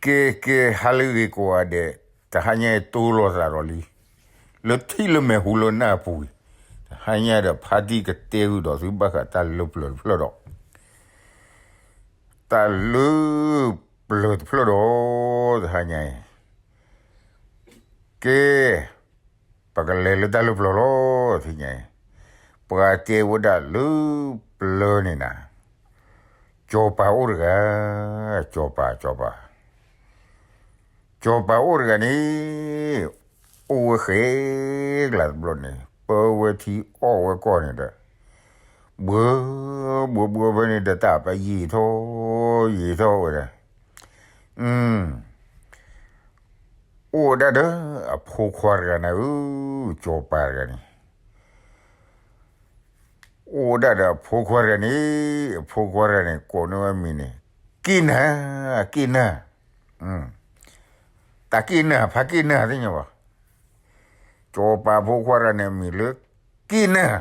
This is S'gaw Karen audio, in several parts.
ကဲကဲ ဟါလၢအဂ့ၤကိးဂၤဒဲး, တဟါညါအံၤတိၢ်လိာ်သးဒီးလံ, လၢထံၣ်လၢမဲာ်ဟူလၢနၢ်အပူၤအံၤ, တဟါညါဒီးဖါတံၢ်ကတဲဃုာ်ဒီးသုဘၣ်ဃးတၢ်လၢပျၢၤတဖျၢၣ်ဒီး, တၢ်လၢပျၢၤတဖျၢၣ်ဒီး, တဟါညါအံၤ, ကဲ ပကလဲၤလၢတၢ်လၢပျၢၤလီၤ, တဟါညါအံၤ, ပှၤတဲဝဲဒၣ်လၢပျၢၤန့ၣ်နၤ, ကၠီၤပၤအိၣ်တဂၤ, ကၠီၤပၤ ကၠီၤပၤ ကၠီၤပၤအိၣ်တဂၤန့ၣ်, အိၣ်ဝဲဃဲကျါတဘျီန့ၣ် ပၢဝဲထံအီၣ်ဝဲကီၢ်န့ၣ်ဒီး, ဘှၢ ဘှၢ ဘှၢဖဲန့ၣ်ဒီးတၢ်ပယံာ်ထီၣ်ယံာ်ထီၣ်ဝဲဒၣ်, အိၣ်ဝဲဒၣ်ဒီးအဖိခွါတဂၤနၤဧၢ, ကၠီၤပၤတဂၤန့ၣ် အိၣ်ဝဲဒၣ်ဒီးအဖိခွါတဂၤန့ၣ်, အဖိခွါတဂၤန့ၣ် ကိးန့ၢ်ဝဲမံၤန့ၣ်, က့ၣ်နၢ်, က့ၣ်နၢ်, တၢ်က့ၣ်နၢ် ဖါက့ၣ်နၢ်သ့ၣ်ညါဘၣ်, ကၠီၤပၤဖိခွါတဂၤန့ၣ်အမံၤလၢ က့ၣ်နၢ်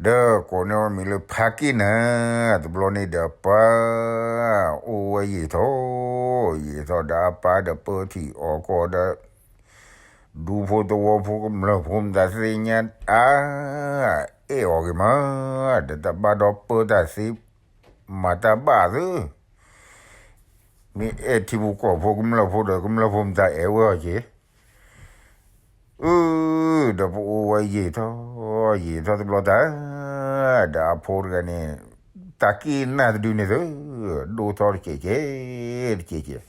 ဒီးကိးန့ၢ်ဝဲမံၤလၢဖါက့ၣ်နၢ်, တဘျီန့ၣ်ဒီးပၢ်, အိၣ်ဝဲယံာ်ထီၣ်, ယံာ်ထီၣ်ဒီးအပၢ်ဒီးပၢထံအီၣ်ကီၢ်ဒီး, ဒူဖိသဝီဖိကမျၢၢ်ဖိမတၤသ့ၣ်ညါအါ, အဲၣ်အီၤဂ့ၤမး, ဒီးတဘၣ်ဒီးပၢတၢ်သ့, မၤတၢ်ဘၣ်သ့, မ့ၢ်အဲၣ်ထံဖိကီၢ်ဖိကမျၢၢ်ဖိဒီးကမျၢၢ်ဖိမတၤအဲၣ်ဝဲအီၤက့ၤ အၢ, ဒီးပအိၣ်ဝဲယံာ်ထီၣ်, ယံာ်ထီၣ်တဘျီတၢ်, ဒီးအဖိတဂၤန့ၣ်, တၢ်က့ၣ်နၢ်တဒုန့ၣ်သ့, ဒိၣ်ထီၣ်တကဲးကဲး, တကဲးကဲး,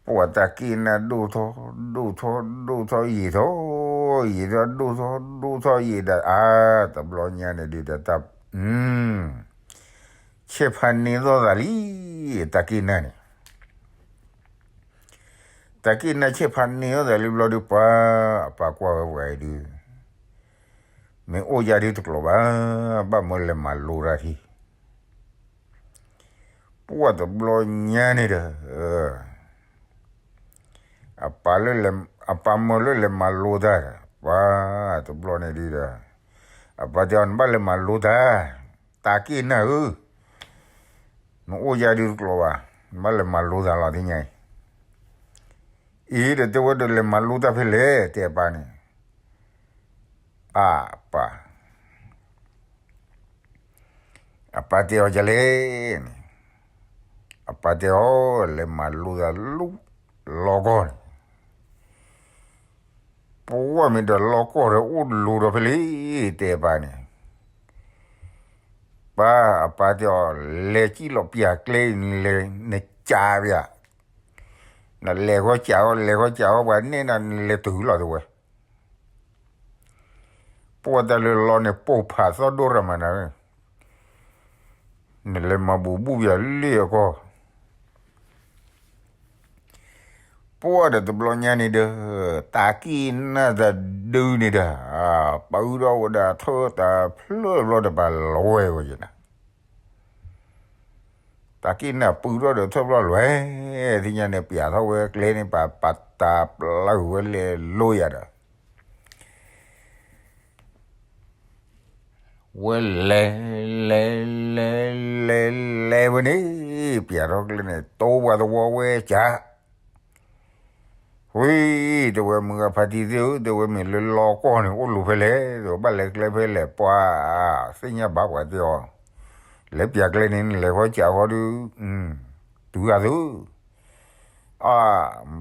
ပှၤတၢ်က့ၣ်နၢ်ဒိၣ်ထီၣ်, ဒိၣ်ထီၣ်, ဒိၣ်ထီၣ်ယံာ်ထီၣ်, ယံာ်ထီၣ်ဒိၣ်ထီၣ်, ဒိၣ်ထီၣ်ယံာ်ဒီးအါ, တဘျီညါန့ၣ်ဒုးဒီးတၢ်, ဆဲးဖးန့ၢ်ထီၣ်သးလံ, တၢ်က့ၣ်နၢ်န့ၣ် တၢ်က့ၣ်နၢ်ဆဲးဖးန့ၢ်ထီၣ်သးလံဘျီဒုးပှၤ, အပၢ်ကွၢ်ဝဲပှၤအံၤဒုး, မ့ၢ်အိၣ်ယါဒုးတကျိၤဘၣ်, ဘၣ်မၢလဲၤမၤလိတၢ်ထံ, ပှၤတဘျီညါန့ၣ်ဒီး, အပၢ်လၢ, အပၢ်မၢလၢလဲၤမၤလိတၢ်, ပှၤတဘျီန့ၣ်ဒုးဒီး, အပၢ်တဲအီၤနဘၣ်လဲၤမၤလိတၢ်, တၢ်က့ၣ်နၢ်ဧၢ, နအိၣ်ယါဒုးတကျိၤဘၣ်, နဘၣ်လဲၤမၤလိတၢ်လီၤသ့ၣ်ညါအံၤ, အံၤဒီးတဲဝဲဒီးလဲၤမၤလိတၢ်ဖဲလဲၣ် တဲအပၢ်န့ၣ်, အပၢ် အပၢ်တဲအီၤဒ်လဲၣ်န့ၣ်, အပၢ်တဲအီၤ လဲၤမၤလိတၢ်လၢလီၢ်ကီၢ်န့ၣ်, ပှၤမ့ၢ်ဒီးလီၢ်ကီၢ်ဒီးအိၣ်လိၤဒီးဖဲလဲၣ် တဲပၢ်န့ၣ်, ပၢ် အပၢ်တဲအီၤ လဲၤကံၣ်လီၤပၠးကျဲအံၤ နလဲၤနကးပၠး, နလဲၤဃီကးဃီ လဲၤဃီကးဃီ ပှၤနဲၣ်နၤ နလဲၤတုၤလီၤတဲဝဲ ပှၤတၢ်လၢလီၢ်န့ၣ် ပိာ်ဖးသီၣ်ဒိၣ်ရၣ်မးနၤ, နလဲၤမၤဘူးဘူးပၠးလၢအကီၢ်, ပှၤဒီးတဘျီညါန့ၣ်ဒီး, တၢ်က့ၣ်နၢ်တဒုန့ၣ်ဒီး, ပာ်အုၣ်ဒီးဝဲဒၣ်ထၢၣ်တၢ်ဖျၢၣ်ဘျီဒီးပာ်လီၤဝဲဝဲယဲနၤ တၢ်က့ၣ်နၢ်ပူၤထီၣ်ဒီးထၢၣ်ဘျီလွဲၢ်, သ့ၣ်ညါန့ၣ် ပၠးထီၣ်ဝဲကျဲန့ၣ် ပာ်ပာ်တၢ်ပျၢ်ဝဲလဲၤလိၤယၤဒီး, ဝဲလဲၤ, လဲၤ, လဲၤ, လဲၤဝဲန့ၣ်, ပၠးထီၣ်ကျဲန့ၣ် တိပှၤသဝီဝဲကၠး ဝံၤ, တဲဝဲမုၢ်ဂၤဖါတံၢ်သ့ၣ်ဧၢ, တဲဝဲမ့ၢ်လၢလီၢ်ကီၢ်န့ၣ် အိၣ်လိၤဖဲလဲၣ်, တဲဝဲဘၣ်လဲၤကျဲဖဲလဲၣ်, ပှၤသ့ၣ်ညါဘၣ်ပှၤတဲအီၤ, လဲၤပၠးကျဲန့ၣ် နလဲၤဃီကၠးဃီဒီး, တုၤဂၤသု, အါ,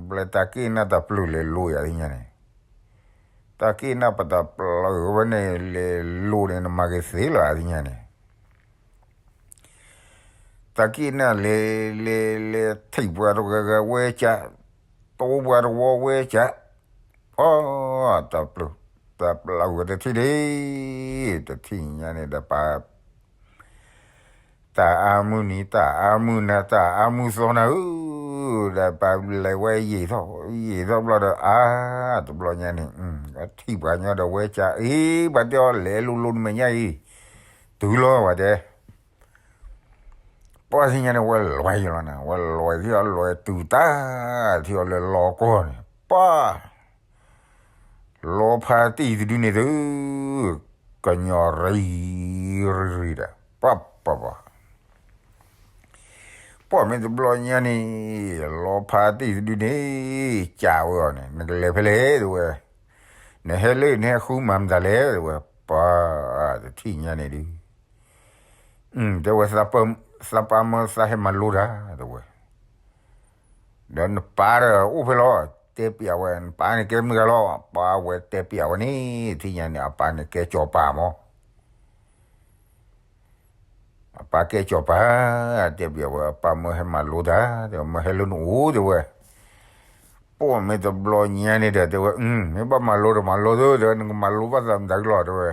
ဘျဲတၢ်က့ၣ်နၢ်တၢ်ပျၢ်လဲၤလိၤယၤသ့ၣ်ညါန့ၣ်, တၢ်က့ၣ်နၢ်ပတၢ်ပျၢ်ဝဲန့ၣ် လဲၤလိၤန့ၣ် နမၤက့ၤသ့လီၤသ့ၣ်ညါန့ၣ် တၢ်က့ၣ်နၢ်လဲၤ, လဲၤ, လဲၤထံၣ်ပှၤတဂၤဂၤဝဲကၠး, တိပှၤတဝီဝဲကၠး, အီ, တၢ်ပျၢ်, တၢ်ပျၢ်ဝဲတထံၣ်ဒ့ၣ်, တထံၣ်ညါန့ၣ်ဒီးပာ်, တၢ်အါမုၢ်နံၤ တၢ်အါမုၢ်နၤ တၢ်အါမုၢ်သီနၤဧၢ, ဒီးပာ်လဲၤဝဲယံာ်ထီၣ်, ယံာ်ထီၣ်ဘျီဒီးအါ, တဘျီညါန့ၣ်, ထံၣ်ပှၤညီဒီးဝဲကၠး, အ့, ပှၤတဲအီၤလဲၤလိၤလိၤနမဲာ်ညါအံၤ, တုၤလီၤပှၤတဲ ပှၤသ့ၣ်ညါန့ၣ် ဝဲလွဲယလီၤနၤ, ဝဲလွဲထံၣ်အီၤလွဲတုၤတၢ်, ထံၣ်အီၤလၢလီၢ်ကီၢ်န့ၣ်, ပၢ်, လီဖါတံၢ်တဒုန့ၣ်သု, ကညီရံၤရံၤဒီး, ပၢ်ပၢ်ပၢ်, ပှၢ်မ့ၢ်တဘျီညါန့ၣ် လီဖါတံၢ်တဒုန့ၣ် ကးဝဲအီၤန့ၣ် နကလဲၤဖဲလဲၣ်တဲဝဲ, နဟဲလၢနဟဲဃုမၤမတၤလဲၣ်တဲဝဲ, ပှၢ်တထံၣ်ညါန့ၣ်ဒုး, တဲဝဲ, သးပၢ်မၢသးဟဲမၤလိတၢ်တဲဝဲ, ဒီးနပၢ်ဒီးအိၣ်ဖဲလီၤ, တဲပျးဝဲ နပၢ်န့ၣ်ကဲမုၢ်ဂၤလီၤ, ပှၢ်ဝဲတဲပျးဝဲန့ၣ် ထံၣ်ညါန့ၣ် အပၢ်န့ၣ်ကဲစီၤပၤမၢ အပၢ်ကဲစီၤပၤ, တဲပျးဝဲ အပၢ်မၢဟဲမၤလိတၢ် တဲဝဲ မၢဟဲလၢနအိၣ်တဲဝဲ, ပှၢ်မ့ၢ်တဘျီညါန့ၣ်ဒီး တဲဝဲ, မ့ၢ်ဘၣ်မၤလိဒီးမၤလိသ့ တဲဝဲ နကမၤလိဘၣ်သးမတၤကလီၤတဲဝဲ,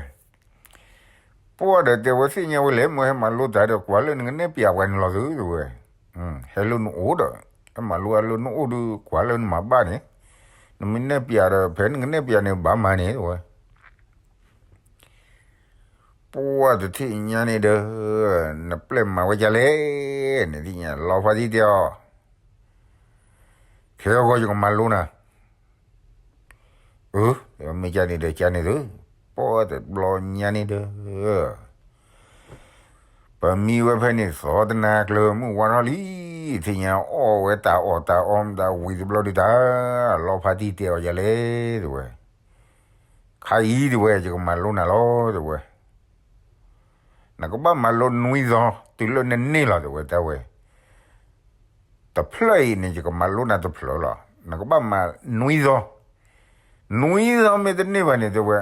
ပှၢ်ဒီးတဲဝဲသ့ၣ်ညါဝဲလဲၣ် မၢဟဲမၤလိတၢ်ဒီး ကွၢ်လၢနကနဲၣ်ပျးပှၤန့ၣ်လီၤသ့တဲဝဲ, ဟဲလၢနအိၣ်ဒီး, ဟဲမၤလိအလၢနအိၣ်ဒီး ကွၢ်လၢနမၤဘၣ်န့ၣ်, နမ့ၢ်နဲၣ်ပျးဒီး ဖဲနကနဲၣ်ပျးန့ၣ် ဘၣ်မၤန့ၣ်တဲဝဲ ပှၢ်တထံၣ်ညါန့ၣ်ဒီး, နပျဲၢ်မၤဝဲဒ်လဲၣ်, နထံၣ်ညါ လီဖါတံၢ်တဲအီၤ, ခဲအဂီၢ်ယကမၤလိနၤ, အၢ, မ့ၢ်ကန့ၣ်ဒီးကန့ၣ်သ့, ပှၢ်တဘျီညါန့ၣ်ဒီး ပမံဝဲဖဲန့ၣ်သီတနၤကျၢၤ မုၢ်ဝါထီၣ်လံ, ထံၣ်ညါအီၣ်ဝဲတၢ်အီၣ်တၢ်အီမတၤဝံၤတဘျီဒုးတၢ်, လီဖါတံၢ်တဲအီၤဒ်လဲၣ်တဲဝဲ, ခါအံၤတဲဝဲ ယကမၤလိနၤလီၤတဲဝဲ, နကဘၣ်မၤလိနွံသီ တုၤလၢနန့ၢ်လီၤတဲဝဲ တၢ်ဝဲ, တဖျၢၣ်အံၤန့ၣ် ယကမၤလိနၤတဖျၢၣ်လီၤ, နကဘၣ်မၤနွံသီ, နွံသီမ့ၢ်တန့ၢ်ဘၣ်န့ၣ်တဲဝဲ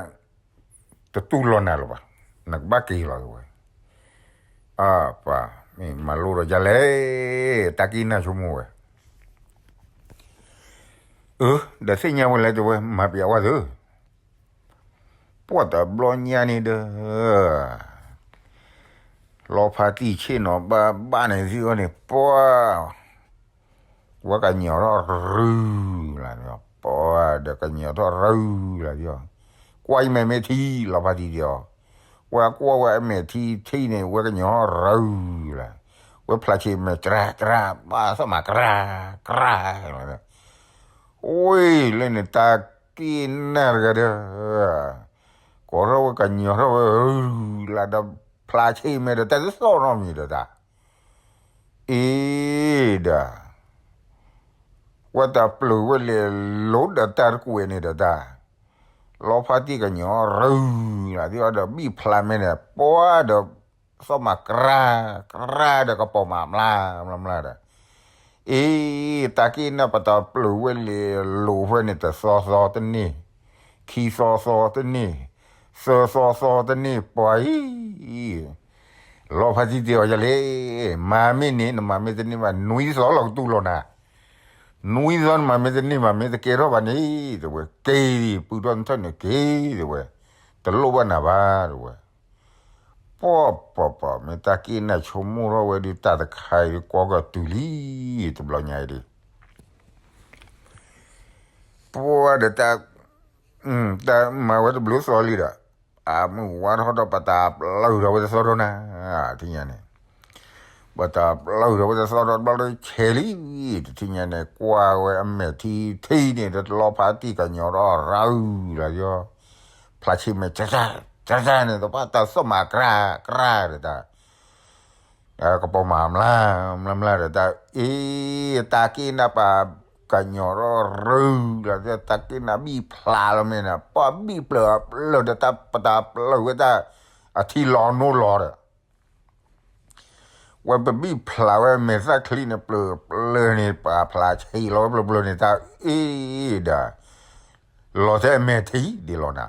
တတူၢ်လိာ်နၤလၢၤဘၣ်, နကဘၣ်က့ၤလီၤတဲဝဲ, အပၢ်, မ့ၢ်မၤလိဒီးဒ်လဲၣ်, တၢ်က့ၤနၢ်ဆိကမိၣ်ဝဲ အၢ, ဒီးသ့ၣ်ညါဝဲလဲၣ်တဲဝဲ မၤပျးဝဲသ့, ပှၢ်တဘျီညါန့ၣ်ဒီး, လီဖါတံၢ်ဆ့ၣ်နီၤဘၣ်ဘၣ်န့ၣ်သံအီၤန့ၣ် ပှၢ်, ဝဲကညီၤထီၣ်ရုၢ်လၢ်, ပှၢ်ဒီးကညီၤထီၣ်ရုၢ်လၢ်သံအီၤ, ကွၢ်ယမဲာ်မ့ၢ်ထံ လီဖါတံၢ်တဲအီၤ, ဝဲကွၢ်ဝဲအမဲာ်ထံထံန့ၣ် ဝဲကညီၤထီၣ်ရုၢ်လၢ်, ဝဲဖျါဆံးမဲာ်ကြၢကြၢ ဘၣ်သးမၤကြၢကြၢ အိၣ်လၢန့ၣ်တၢ်က့ၢ်နၢ်တဂၤဒီး, ကိးထီၣ်ဝဲကညီၤထီၣ်ဝဲရုၢ်လၢ်ဒီး ဖျါဆံးမဲာ်ဒီးတၢ်တသီၣ်နီတမံၤဒီးတၢ်, အ့ဒီး, ဝဲတၢ်ပျုၤဝဲလဲၤလိၤဒီးတၢ်တကွဲးန့ၣ်ဒီးတၢ်, လီဖါတံၢ်ကညီၤရုၢ်လၢ်သံအီၤဒီး ဘံၣ်ဖျါမဲာ်န့ၣ် ပှၢ်ဒီး သီၣ်မၤကြၢကြၢဒီးကပီၤမၤမျၢ်မျၢ်မျၢ်ဒီး, အ့, တၢ်က့ၢ်နၢ်ပတၢ်ပျုၤဝဲလဲၤလိၤဖဲန့ၣ် တသီသီတန့ၢ်, ခံသီသီတန့ၢ်, သၢသီသီတန့ၢ် ပှၢ်အံၤ, လီဖါတံၢ်တဲအီၤဒ်လဲၣ်, မၤမ့ၢ်န့ၣ် နမၤမ့ၢ်တန့ၢ်ဘၣ် နွံသီလီၤကတူၢ်လိာ်နၤ, နွံသီနမၤမ့ၢ်တန့ၢ် မၤမ့ၢ်တကဲထီၣ်ဘၣ်န့ၣ် တဲဝဲ, က့ၤ ပုၢ်ထီၣ်နထၢၣ်န့ၣ်က့ၤ တဲဝဲ, တလိၣ်ဘၣ်နၤဘၣ် တဲဝဲ ပှၢ်ပှၢ်ပှၢ် မ့ၢ်တၢ်က့ၢ်နၢ်ဆိကမိၣ်ထီၣ်ဝဲဒုး တၢ်တခါအံၤဒုး ကွၢ်ကတုၤလံ, တဘျီညါအံၤဒုး, ပှၢ်ဒီးတၢ်, တၢ်မၤဝဲတဘျုးသီလံဒီး, အမုၢ်ဝါထီၣ်ဒီး ပတၢ်ပျုၤထီၣ်ဝဲတသီထီၣ်နၤ, ထံၣ်ညါန့ၣ်, ပတၢ်ပျုၤထီၣ်ဝဲတသီထီၣ်တဘျီဒီး ဆဲးလံ, တထံၣ်ညါန့ၣ် ကွၢ်ဝဲအမဲာ်ထံထံန့ၣ်ဒီး လီဖါတံၢ်ကညီၤထီၣ်ရုၢ်လၢ်ယီၤ, ဖျါဆံးမဲာ် တၢ်တၢ်န့ၣ် တဘၣ်တၢ်သီၣ်မၤကြၢကြၢဒီးတၢ်, ကပီၤမၤမျၢ်မျၢ်မျၢ်ဒီးတၢ်, အ့, တၢ်က့ၢ်နၢ်ပာ်ကညီၤထီၣ်ရုၢ်လၢ်သံ, တၢ်က့ၢ်နၢ်ဘံၣ်ဖျါလီၤမ့ၢ်န့ၣ် ပှၢ်ဘံၣ်ပျၢၤပျၢၤဒီးတၢ် ပတၢ်ပျုၤဝဲတၢ်အထံလီၤနိလီၤဒီး ဝဲပဘံၣ်ဖျါဝဲမဲာ်သၣ်ချံန့ၣ် ပျၢၤပျၢၤန့ၣ် ပာ်ဖျါဆံးလီၤဝဲပျၢၤပျၢၤန့ၣ် တၢ်အ့ဒီး လီၤထဲအမဲာ်ထံဒ်လီၤနၤ,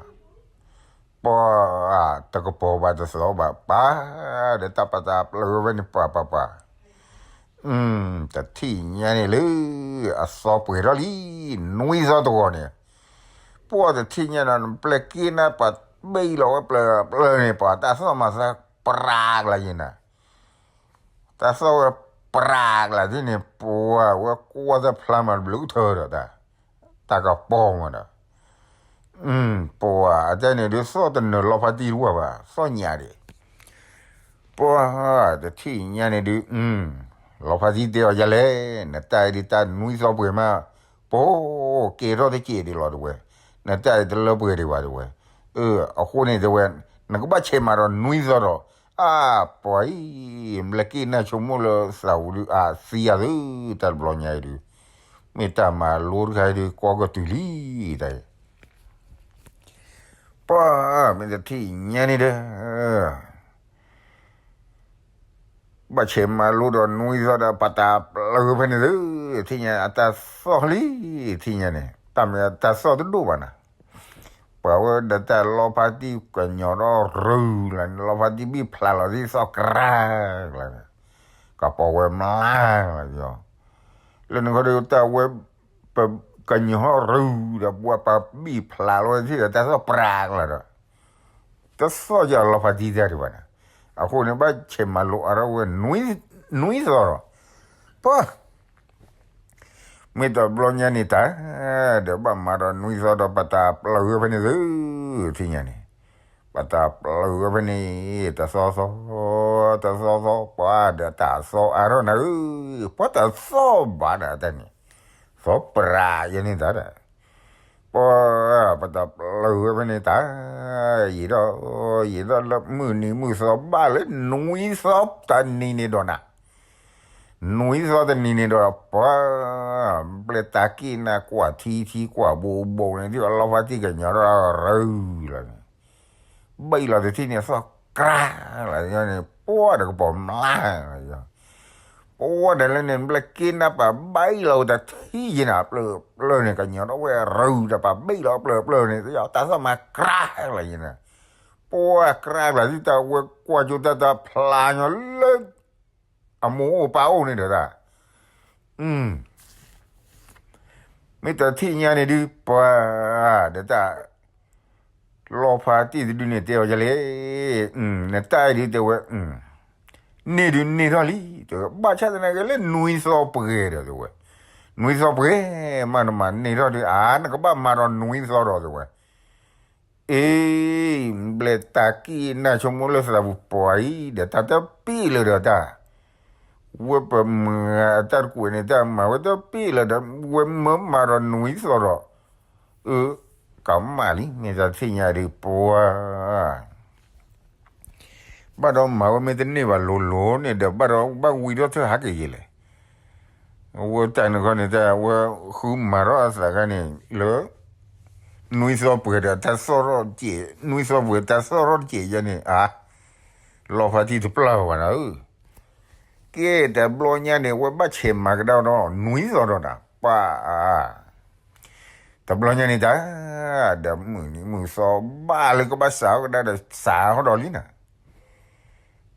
ပှၢ်တကပီၤဘၣ်တသီဘၣ် ပှၢ်ဒီးတၢ်ပတၢ်ပျုၤဝဲန့ၣ် ပှၢ်ပှၢ်ပှၢ်, တထံၣ်ညါန့ၣ်လၢ အသီပှဲၤထီၣ်လံ, နွံသီတဂီၤန့ၣ်, ပှၢ်တထံၣ်ညါဒီး နပျဲၢ်က့ၢ်နၢ်ပာ်ဘံၣ်လီၤဝဲပျၢၤပျၢၤန့ၣ် ပှၢ်တၢ်သီၣ်မၤသးပြးကလါယဲနၤ တၢ်သီၣ်ဝဲပြးကလါသ့ၣ်န့ၣ် ပှၢ်ဝဲကွၢ်တၢ်ဖျါမၤတဘျုးကထၢဒီးတၢ်, တၢ်ကပီၤမးဒီး, ပှၢ်အတၢ်န့ၣ်ဒုးသီၣ်တနၢၤလီၤဖါတံၢ်တဝၢ်ဘၣ် သီၣ်ညါဒံး, ပှၢ်တထံၣ်ညါန့ၣ်ဒုး, လီၤဖါတံၢ်တဲအီၤယၤလဲၣ်, နတၢ်အံၤဒုးတၢ်နွံသီပှဲၤမး, ပှၢ်ကဲထီၣ်တကဲးဒံးလီၤတဲဝဲ, နတၢ်အံၤတလၢပှဲၤဒံးဘၣ်တဲဝဲ, အဃိန့ၣ်တဲဝဲ, နကဘၣ်ဆဲးမၤဒီးနွံသီဒီး အါ, ပှၤအံၤ, ဘျဲၣ်က့ၣ်နၢ်ဆိကမိၣ်လၢသးဝံၤဒုး အါသံယၤသု, တၢ်တဘျီညါအံၤဒုး, မ့ၢ်တၢ်မၤလိတခါအံၤဒုး ကီကတုၤလံ, တၢ်အံၤ, ပှၤ, မ့ၢ်တထံၣ်ညါန့ၣ်ဒီး ဘၣ်ဆဲးမၤလိဒီးနွံသီဒီး ပတၢ်ပျၢၤဖဲန့ၣ်သု, ထံၣ်ညါအတၢ်သီၣ်လံ, ထံၣ်ညါန့ၣ် တၢ်မ့ၢ်အတၢ်သီၣ်တဒိၣ်ဘၣ်နၤ, ပှၤဝဲဒီးတၢ်လီဖးတံၢ်ကညီၤထီၣ်ရုၤလီၤန့ၣ် လီဖးတံၢ်ဘံၣ်ဖျါလီၤသံသီၣ်ကြါလီၤ, ကပီၤဝဲမျါလီၤ, လၢနခီဒီးတၢ်ဝဲ ပကညီၤထီၣ်ရုၤဒီး ပှၤပဘံၣ်ဖျါလီၤဝဲသံဒီး တၢ်သီၣ်ပြးကျါဒီး တသီၣ်ယၤလီဖးတံၢ်တၢ်ဒံးဘၣ်န့ၣ်, အဃိန့ၣ် ဘၣ်ဆဲးမၤလိအါထီၣ်ဝဲ နွံသီဒီး, ပှၤ, မ့ၢ်တဘျီညါန့ၣ်တၢ်, ဒီးဘၣ်မၤဒီးနွံသီဒီး ပတၢ်ပျၢၤဝဲဖဲန့ၣ်သု, ထံၣ်ညါန့ၣ်, ပတၢ်ပျၢၤဝဲဖဲန့ၣ်, တသီသီ, တသီသီ, ပှၤဒီးတၢ်သီအါထီၣ်နၤဧၢ, ပှၤတသီဘၣ်ဒီးတၢ်န့ၣ်, သီပြးယဲန့ၣ်တၢ်ဒီး ပှၤ, ပတၢ်ပျၢၤဝဲဖဲန့ၣ်တၢ်, ယံာ်ဒီး, ယံာ်ဒီးလၢမုၢ်နံၤမုၢ်သီဘၣ်လၢနွံသီတနံၤန့ၣ်ဒီးနၤ, နွံသီတနံၤန့ၣ်ဒီး ပှၤ, ဘျဲၣ်တၢ်က့ၣ်နၢ်ကွၢ်ထံထံကွၢ်ဘိဘိန့ၣ် ဒ်အလီဖးတံၢ်ကညီၤထီၣ်ရုၤလီၤန့ၣ်, ဘံၣ်လီၤတထံၣ်န့ၣ် သီၣ်ကြါလီၤန့ၣ် ပှၤဒီးကပီၤမျါလီၤ ပှၤဒီးလၢန့ၣ် ဘျဲၣ်က့ၣ်နၢ်ပာ်ဘံၣ်လီၤဝဲတထံၣ်ယဲနၤ ပျၢၤပျၢၤန့ၣ် ကညီၤထီၣ်ဝဲရုၤဒီး ပာ်ဘံၣ်လီၤပျၢၤပျၢၤန့ၣ် တၢ်သီၣ်မၤကြါလီၤယဲနၤ, ပှၤကြါလီၤသံတၢ်ဝဲကွၢ်ကၠိတၢ်တဖျါညီလၢ အမိၢ်အိၣ်ပၢ်အိၣ်န့ၣ်ဒီးတၢ်, မ့ၢ်တထံၣ်ညါန့ၣ်ဒုး ပှၤ, ဒီးတၢ် လီဖးတံၢ်တဒုန့ၣ်တဲအီၤဒ်လဲၣ်, နတၢ်အံၤဒုးတဲဝဲ, န့ၢ်ဒုးန့ၢ်ထီၣ်လံ, တဲဝဲ ဘၣ်ဆၣ်သနာ်က့လၢနွံသီပှဲၤဒီးတဲဝဲ, နွံသီပှဲၤမးနမၤန့ၢ်ထီၣ်ဒုး အါ နကဘၣ်မၤဒီးနွံသီဒီးတဲဝဲ, အ့, ဘျဲၣ်တၢ်က့ၣ်နၢ်ဆိကမိၣ်လၢသးပူၤပှၤအံၤ ဒီးတၢ်တပ့ၢ်လၢၤဒီးတၢ် ဝဲပမၤအတၢ်တကွဲးန့ၣ် တၢ်မၤဝဲတပ့ၢ်လၢၤဒီး ဝဲမၢမၤဒီးနွံသီဒီး, အၢ, ကမၣ်လံ မ့ၢ်တၢ်သ့ၣ်ညါဒုးပှၤ, ဘၣ်ဒီးမၤဝဲမ့ၢ်တန့ၢ်ဘၣ်လိၤလိၤန့ၣ်ဒီး ဘၣ်ဒီးဘၣ်ဝံၤဒီးထၢၣ်ဟးက့ၤယဲလဲၣ်, အဝဲတၢ်န့ၣ်ခီန့ၣ် တၢ်ဝဲဃုမၤထီၣ်အသးခါန့ၣ် လၢ နွံသီပှဲၤဒီးတၢ်သီၣ်ထီၣ်တစဲး, နွံသီပှဲၤတၢ်သီၣ်ထီၣ်တစဲးယဲန့ၣ် အါ, လီဖးတံၢ်တပျၢ်ဘၣ်နၤဧၢ, ကဲတဘျီညါန့ၣ် ဝဲဘၣ်ဆဲးမၤကဒါဒီး နွံသီဒီးနၤ ပှၤ, တဘျီညါန့ၣ်တၢ်, ဒီးမုၢ်နံၤမုၢ်သီဘၣ်လၢကဘၣ်စးထီၣ်ကဒါဒီးစးထီၣ်ဒီးလံနၤ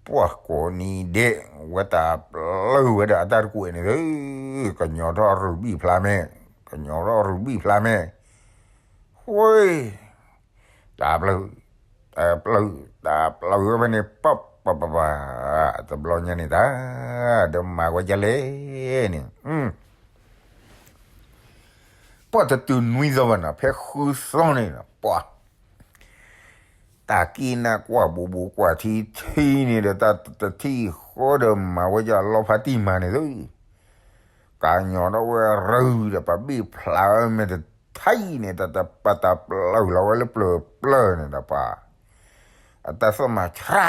ပှၤကိးနံၤဒဲး ဝဲတၢ်ပျၢၤဝဲဒီးအတၢ်တကွဲးန့ၣ်ဧၢ, ကညီၤထီၣ်ရုၤဘံၣ်ဖျါမဲာ်, ကညီၤထီၣ်ရုၤဘံၣ်ဖျါမဲာ်, ဃိ, တၢ်ပျၢၤ, တၢ်ပျၢၤ, တၢ်ပျၢၤဝဲဖဲန့ၣ် ပၢ်ပၢ်ပၢ်ပၢ်, တဘျီညါန့ၣ်တၢ်, ဒီးမၤဝဲဒ်လဲၣ်န့ၣ် ပှၤတတုၤနွံသီဘၣ်နၤ ဖဲဃုသီန့ၣ် ပှၤ တၢ်က့ၣ်နၢ်ကွၢ်ဘူးဘူးကွၢ်ထံထံန့ၣ်ဒီး တၢ်တထံၣ်ဃီဒီးမၤဝဲဒ်အလီဖးတံၢ်မၤန့ၣ်သု, ကညီၤထီၣ်ဝဲရုၤဒီး ပဘံၣ်ဖျါဝဲမ့ၢ်တထံၣ်န့ၣ် တၢ်ပတၢ်ပျၢၤလီၤဝဲလၢပျၢၤပျၢၤန့ၣ်ဒီးပှၤ, အတၢ်သီၣ်မၤဆှါ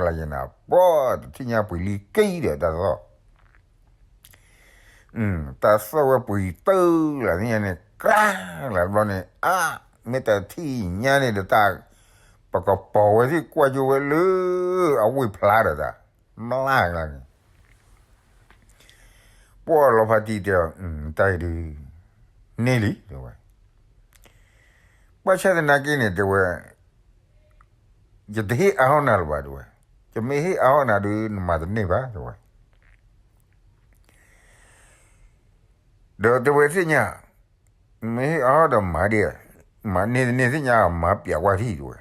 လီၤယဲနၤ ပှၤတထံၣ်ညါပှ့ၤလံက့ၤဒီးတၢ်သီၣ် တၢ်သီၣ်ဝဲပှ့ၤတၢ်လၢသ့ၣ်ညါန့ၣ် ကြၢးလၢတဘျီန့ၣ် အါ, မ့ၢ်တထံၣ်ညါန့ၣ်ဒီးတၢ်, ပကပီၤဝဲသ့ၣ်ကွၢ်ကၠိဝဲလၢ အဝ့ၢ်ဖျါဒီးတၢ်, မျါကျါန့ၣ်, ပှၤလီၤဖးတံၢ်တဲအီၤ တၢ်အံၤဒုး, န့ၢ်လံ တဲဝဲ, ဘၣ်ဆၣ်သနာ်က့န့ၣ် တဲဝဲ ယတဟ့ၣ်အါထီၣ်နၤလၢၤဘၣ် တဲဝဲ, ယမ့ၢ်ဟ့ၣ်အါထီၣ်နၤဒုး နမၤတန့ၢ်ဘၣ် တဲဝဲ, ဒီးတဲဝဲသ့ၣ်ညါ, မ့ၢ်ဟ့ၣ်အါထီၣ်ဒီးမၤဒ်, မၤန့ၢ်တန့ၢ်သ့ၣ်ညါ မၤပျးကွၢ်ထံၣ် တဲဝဲ,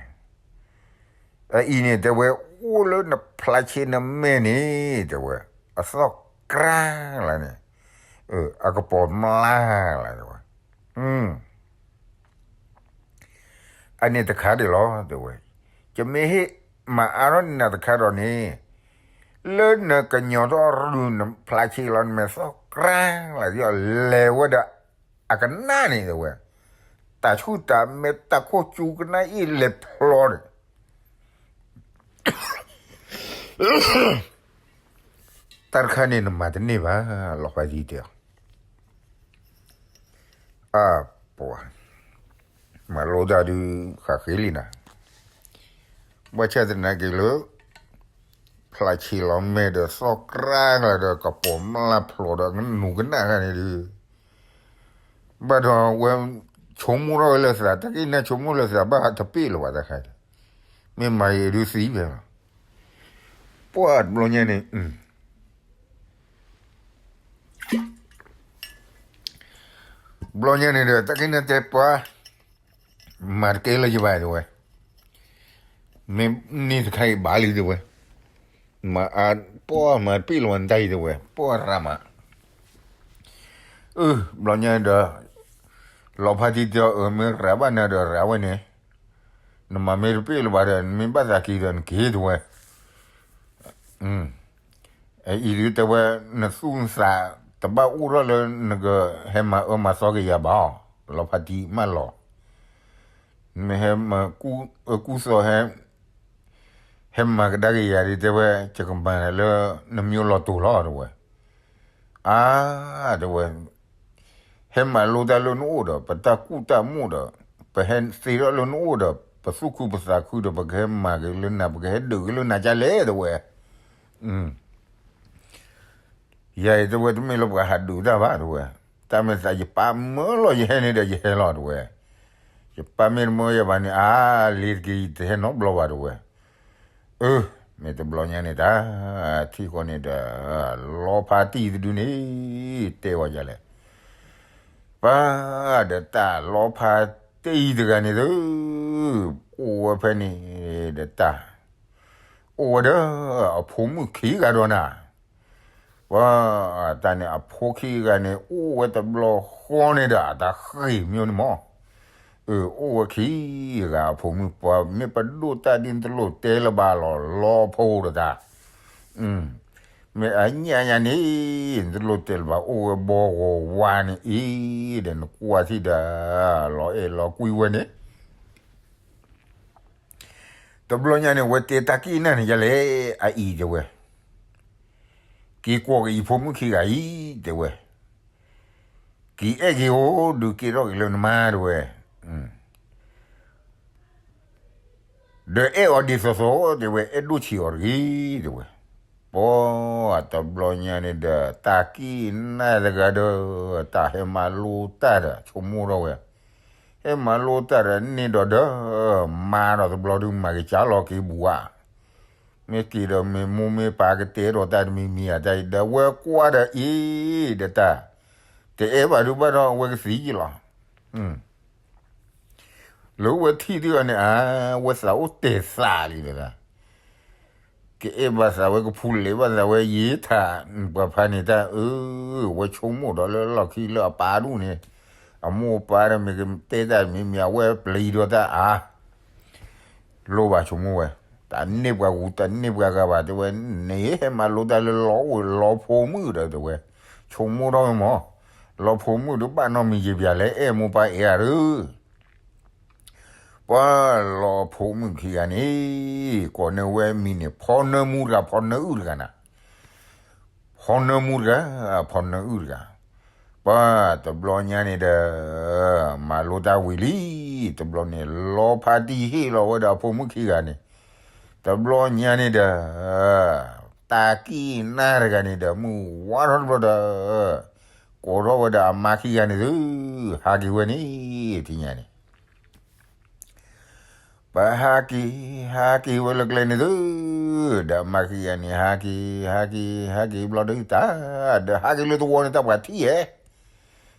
အအံၤန့ၣ် တဲဝဲ အိၣ်လၢနဖျါဆ့နမဲာ်န့ၣ် တဲဝဲ, အသီၣ်ကြၢးလၢန့ၣ်, အကပီၤမျါလၢ တဲဝဲ အန့ၣ်တခါဒၣ်လီၤ တဲဝဲ, ယမ့ၢ်ဟ့ၣ်မၤအါထီၣ်နၤတခါဒီးန့ၣ်, လၢနကညီၤထီၣ်ရုၤနဖျါဆ့လီၤ နမဲာ်သီၣ်ကြၢးလၢ လဲၤဝဲဒီးအကနၣ်န့ၣ် တဲဝဲ, တၢ်ဆူၣ်တၢ်မဲာ်တၢ်ခိၣ်စူၤကနၣ်အ့ၣ်လဲၤဖျီန့ၣ် တဲဝဲ တၢ်တခါန့ၣ်နမၤတန့ၢ်ဘၣ်, လီၤဖးတံၢ်တဲအီၤ, အပှၤ, မၤလိတၢ်ဒုးဃးဃ့လံနၤ, ဘၣ်ဆၣ်သနာ်က့လၢ ဖျါဆံးလီၤမဲာ်ဒီးသီၣ်ကြၢ်ကျါဒီး ကပိာ်မုၣ်ဖျိးဒီးနူၤကနၣ်တခါန့ၣ်ဒုး, ဘၣ်ဒီးဝဲဆိကမိၣ်ထီၣ်ဝဲလၢသး တၢ်က့ၤနၢ်ဆိကမိၣ်လၢသးဘၣ်တပ့ၢ်လၢၤဘၣ်တခါန့ၣ်, မ့ၢ်မၤယံၤဒုးသံဖဲလီၤ, ပှၤတဘျီညါန့ၣ် ဘျီညါန့ၣ်ဒီး တၢ်က့ၤနၢ်တဲပှၤ, မၤတကဲလၢၤယဘၣ်တဲဝဲ, မ့ၢ်န့ၢ်တခါအံၤဘၣ်လံတဲဝဲ, မၤအါ, ပှၤမၤတပ့ၢ်လၢၤဘၣ်နတၢ်အံၤတဲဝဲ, ပှၤရၤမး, အၢ, ဘျီညါဒီး လီၤဖးတံၢ်တဲအီၤ အၢ မ့ၢ်ရၤဘၣ်နၤဒီးရၤဝဲန့ၣ်, နမၤမ့ၢ်တပ့ၢ်လၢၤဘၣ်ဒီး နမ့ၢ်ဘၣ်သးက့ၤဒီးနက့ၤတဲဝဲ, အံၤဒုးတဲဝဲ, နသူၣ်နသးတဘၣ်အိၣ်ထီၣ်လၢနကဟဲမၤအၢမၤသီက့ၤယၤဘၣ်, လီၤဖးတံၢ်မးလီၤ, နမ့ၢ်ဟဲမၤကူၣ်သီဟဲ ဟဲမၤကဒါက့ၤယၤဒ်တဲဝဲ, ယကမၤလၢနမ့ၢ်အိၣ်လီၤတိာ်လီၤတဲဝဲ, အါ, တဲဝဲ, ဟဲမၤလိတၢ်လၢနအိၣ်ဒီး ပတၢ်ကူၣ်တၢ်မိၣ်ဒီး ပဟဲသ့ထီၣ်လၢနအိၣ်ဒီး ပသူၣ်ခုပသးခုဒီး ပကဟဲမၤက့ၤလၢနၤ ပကဟဲဒုးက့ၤလၢနၤကလဲၣ်တဲဝဲ, ယၤအံၤတဲဝဲ တမ့ၢ်လၢပှၤဟးဒုးတၢ်ဘၣ်တဲဝဲ, တၢ်မ့ၢ်သးယပၢ်မၢလီၤယဟဲန့ၣ်ဒီးယဟဲလီၤတဲဝဲ, ယပၢ်မ့ၢ်တမၢယၤဘၣ်န့ၣ် အါ, လ့ၤတက့ၤ ယတဟဲနီတဘျီဘၣ်တဲဝဲ, အၢ, မ့ၢ်တဘျီညါန့ၣ်တၢ်, ထံၣ်ဃီန့ၣ်ဒီး လီၤဖးတံၢ်တဒုန့ၣ် တဲဝဲဒ်လဲၣ်, ပၢ်, ဒီးတၢ်လီၤဖးတံၢ်တဂၤန့ၣ်သၢ, အိၣ်ဝဲဖဲန့ၣ်ဒီးတၢ်, အိၣ်ဝဲဒီး အဖိမုၣ်ခံဂၤဒီးနၤ, ပှၤ, တၢ်န့ၣ်အဖိခံဂၤန့ၣ် အိၣ်ဝဲတဘျီဃီန့ၣ်ဒီး အတၢ်ဃ့ၢ်မ့ၢ်န့ၣ်မး, အၢ အိၣ်ဝဲခံဂၤအဖိမုၣ် ပှၤမ့ၢ်ပဒိၣ်တၢ်ဒ်နတလိၣ်တဲလၢၤဘၣ်လီၤ လီၤဖိဒီးတၢ်, မ့ၢ်အညၣ်ညါန့ၣ် နတလိၣ်တဲလၢၤဘၣ် အိၣ်ဝဲဘီဂီၤဝါန့ၣ်အံၤ, ဒီးနကွၢ်ထံၣ်ဒီး လီၤအဲၣ်လီၤကွံဝဲန့ၣ် တဘျီညါန့ၣ် ဝဲတဲတၢ်က့ၢ်နၢ်န့ၣ်ယလဲၣ်, အအံၤတဲဝဲ, က့ၤကွီၢ်က့ၤယဖိမုၣ်ခံဂၤအံၤတဲဝဲ, က့ၤအဲၣ်က့ၤအိၣ် ဒုးက့ၤထီၣ်က့ၤလၢနမါတဲဝဲ, ဒီးအဲၣ်အီၤဒ်သိးသိးတဲဝဲ အဲၣ်ဒိၣ်ဆံးအီၤတဂ့ၤတဲဝဲ, ပှၤ, တဘျီညါန့ၣ်ဒီး တၢ်က့ၢ်နၢ်တဂၤဒီး တၢ်ဟဲမၤလိတၢ်ဒီး ဆိကမိၣ်ထီၣ်ဝဲ ဟဲမၤလိတၢ်ဒီးန့ၢ်ဒီးဒီး, မါဒီးတဘျီဒုးမၤက့ၤကၢ်လီၤက့ၤဘူးဧါ, မ့ၢ်က့ၤဒီးမ့ၢ်မိၢ်မ့ၢ်ပၢ်ကတဲဒီးတၢ်တမံၤမံၤဧါ တၢ်အံၤဒီးဝဲကွၢ်ဒီးအံၤဒီးတၢ်, တအဲၣ်ဘၣ်ဒုးဘၣ်ဒီးအဝဲကသံလီၤ, လၢဝဲထံၣ်ဒုးအီၤန့ၣ် အါ, ဝဲသးအိၣ်တဲာ်သးလံဒီးတၢ် ကအဲၣ်ဘၣ်သးဝဲ ကဖူလဲၤဘၣ်သးဝဲ ယံာ်ထး ပှၤဖးန့ၣ်တၢ်အၢ, ဝဲဆိကမိၣ်ဒီးလၢလီၢ်ခံလၢအပၢ်ဒူၣ်န့ၣ်, အမိၢ်အပၢ်ဒီးမ့ၢ်ကတဲတၢ်မံၤမံၤ အဝဲပျံၤဒီးတၢ်အါ, လိၣ်ဘၣ်ဆိကမိၣ်ဝဲ, တၢ်န့ၢ်ပှၤဂူၤ တၢ်န့ၢ်ပှၤဂၤဘၣ်တဲဝဲ, န့ၣ်ဟဲမၤလိတၢ်လၢလီၤအိၣ်လီၤဖိမုၣ်ဒီးတဲဝဲ, ဆိကမိၣ်ထီၣ်ဝဲမး, လီၤဖိမုၣ်ဒီးဘၣ်နီတမံၤယံာ်ပၠးလဲၣ် အဲၣ်မိၢ်ပၢ်အဲၣ်အါဒုး ပှၤလီၤဖိမုၣ်ခံဂၤန့ၣ်, ကိးန့ၢ်ဝဲမံၤန့ၣ် ဖီနၢမူတဂၤ ဖီနၢအုၣ်တဂၤနၤ, ဖီနၢမူတဂၤ, ဖီနၢအုၣ်တဂၤ, ပှၤတဘျီညါန့ၣ်ဒီး, မၤလိတၢ်ဝံၤလံ, တဘျီန့ၣ် လီၤဖးတံၢ်ဟ့ၣ်လီၤဝဲဒီးအဖိမုၣ်ခံဂၤန့ၣ်, တဘျီညါန့ၣ်ဒီး တၢ်ကံၢ်နၢ်တဂၤန့ၣ်ဒီး မုၢ်ဝါထီၣ်တဘျီဒီး, ကိးထီၣ်ဝဲဒီးအမါခံဂၤန့ၣ်သု, ဟးက့ၤဝဲန့ၣ်, ထံၣ်ညါန့ၣ် ပဟးက့ၤ, ဟးက့ၤဝဲလၢကျဲန့ၣ်သု, ဒီးမါခံဂၤန့ၣ် ဟးက့ၤ, ဟးက့ၤ, ဟးက့ၤဘျီဒုးတၢ်, ဒီးဟးက့ၤလၢသဝီန့ၣ် တၢ်ပှၤထံၣ်ဧဲ,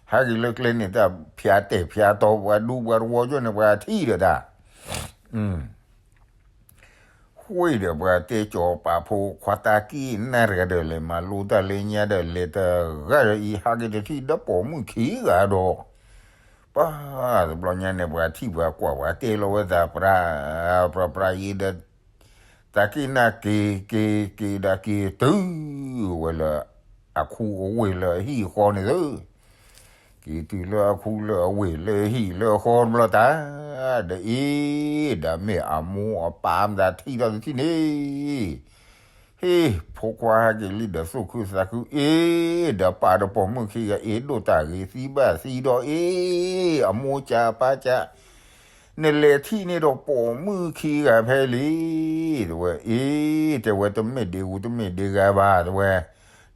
ဟးက့ၤလၢကျဲန့ၣ် တၢ်ဖၠးတဲာ်ဖၠးတီၤ ပှၤဒူပှၤသဝီကၠိန့ၣ် ပှၤထံၣ်ဒီးတၢ် ဃ့ၢ်ဒီးပှၤတဲကၠီၤပာ်ဖိခွါတၢ်ကံၢ်နၢ်တဂၤဒီး လဲၤမၤလိတၢ်လၢညါဒီး လဲၤတဂၤဒီးအံၤ ဟးက့ၤတထံၣ်ဒီးပိာ်မုၣ်ခံဂၤဒီး, ပှၤတဘျီညါန့ၣ် ပှၤထံၣ်ပှၤကွၢ်ပှၤတဲလီၤဝဲသး ပြး, ပြးပြးအံၤဒီး တၢ်ကံၢ်နၢ်က့ၤ, က့ၤ, က့ၤဒီးက့ၤတုၤဝဲလၢ အခူအဝ့ၢ်လၢအဟံၣ်အဃီန့ၣ်သု, က့ၤတုၤလၢအခူလၢအဝ့ၢ်လၢအဟံၣ်လၢအဃီတဘျီတၢ်, ဒီးအံၤ, ဒီးမ့ၢ်အမိၢ်အပၢ်မတၤထံၣ်ထီၣ်တထံၣ်န့ၣ်, အ့ ဖိခွါဟဲက့ၤလံဒီးသူၣ်ခုသးခုအ့, ဒီးပၢ်ဒီးပိာ်မုၣ်ခံဂၤအ့ ဒိၣ်တၢ်ဂ့ၤသံဘၣ်သံဒီးအ့, အမိၢ်ကၢ်ပၢ်ကၢ်, နလဲၤထံၣ်န့ၢ်ဒီးပိာ်မုၣ်ခံဂၤဖဲလံ, တဲဝဲ, အ့, တဲဝဲတမ့ၢ်ဒ့ဂူတမ့ၢ်ဒ့ဂၤဘၣ် တဲဝဲ,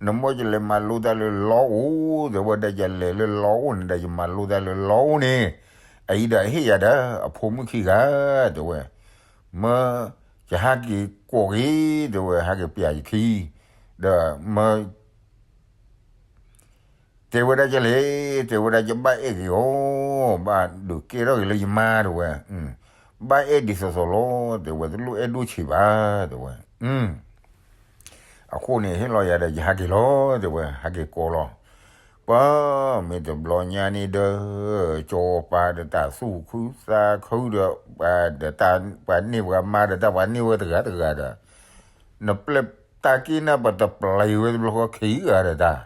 နမိၢ်ကလဲၤမၤလိတၢ်လၢလီအိၣ်, တဲဝဲဒၣ်ယလဲၤလၢလီအိၣ်န့ၣ်ဒီးယမၤလိတၢ်လၢလီအိၣ်န့ၣ်, အအံၤဒီးဟ့ၣ်ယၤဒီးအဖိမုၣ်ခံဂၤ, တဲဝဲ မၢယဟးက့ၤကိးက့ၤ, တဲဝဲဟးက့ၤပျးယခံ, ဒီးမၢ တဲဝဲဒၣ်ကလဲၣ်, တဲဝဲဒၣ်ယဘၣ်အဲၣ်က့ၤအီၤ, ဘၣ်ဒုးကဲထီၣ်က့ၤလၢယမါ တဲဝဲ, ဘၣ်အဲၣ်ဒ်သိးသိးလီၤ, တဲဝဲတလိၣ်အဲၣ်ဒိၣ်ဆံးဘၣ်, တဲဝဲ အဃိန့ၣ်ဟ့ၣ်လီၤယၤဒီးယဟးက့ၤလီၤ, တဲဝဲဟးက့ၤကိးလီၤ, ပှၤမ့ၢ်တဘျီညါန့ၣ်ဒီး ကၠီၤပၤဒီးတၢ်သူၣ်ခုသးခုဒီး ပှၤဒီးတၢ်ပှၤန့ၢ်ပှၤမါဒီးတၢ်ပှၤန့ၢ်ဝဲတဂၤတဂၤဒီး နပျဲၢ်တၢ်က့ၢ်နၢ်ပတပျဲၤဝဲတဘျီဃီခံဂၤဒီးတၢ်,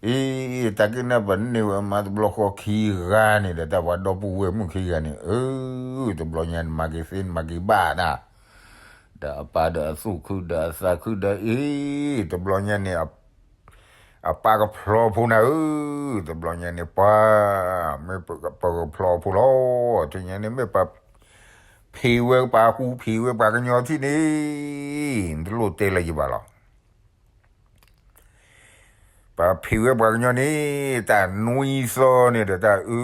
အ့, တၢ်က့ၢ်နၢ်ပန့ၢ်ဝဲမါတဘျီဃီခံဂၤန့ၣ်ဒီး တၢ်ပှၤဒီပုၢ်ဝဲၢ်မုၣ်ခံဂၤန့ၣ်, အ, တဘျီညါန့ၣ်မၤက့ၤသ့နမၤက့ၤဘၣ်နၤ, ဒီးအပၢ်ဒီးအသူၣ်ခုဒီးအသးခုဒီးအ့, တဘျီညါန့ၣ် အပၢ်ကဖျီဖိနၤဧၢ, တဘျီညါန့ၣ်ပှၤ, မ့ၢ်ပကဖျီဖိလီၤ, တညါန့ၣ်မ့ၢ်ပှၤ ဖံးဝဲပှၤဟူဖံးဝဲပှၤကညီထံၣ်န့ၣ်, တလိၣ်တဲလၢယဘၣ်လီၤ, ပှၤဖံးဝဲပှၤကညီန့ၣ်, တၢ်နွံသီန့ၣ်ဒီးတၢ်အု,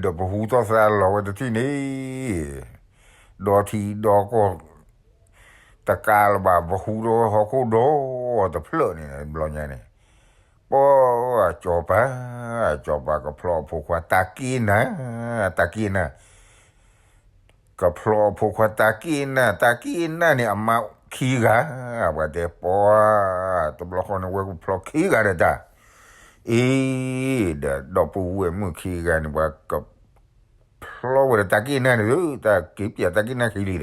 ဒီးပဟူထီၣ်သးလီၤဝဲတထံၣ်န့ၣ်, ဒီထံဒီကီၢ် တကးလၢၤဘၣ် ပဟူထီၣ်ဝဲဟီၣ်ခိၣ်ဒီတဖျၢၣ်န့ၣ် တဘျီညါန့ၣ်, ပှၤကၠီၤပၤ, ကၠီၤပၤကဖျီအဖိခွါတၢ်က့ၢ်နၢ်, တၢ်က့ၢ်နၢ် ကဖျီအဖိခွါတၢ်က့ၢ်နၢ်, တၢ်က့ၢ်နၢ်န့ၣ် အမါခံဂၤ, ပှၤတဲပှၤ, တဘျီဃီန့ၣ်ဝဲကဖျီခံဂၤဒီးတၢ်, အ့, ဒီးဒီပုၢ်ဝဲၢ်မုၣ်ခံဂၤန့ၣ် ပှၤကဖျီဝဲဒီးတၢ်က့ၢ်နၢ်န့ၣ်, တၢ်က့ၤပျးတၢ်က့ၢ်နၢ်ခံလံဒီး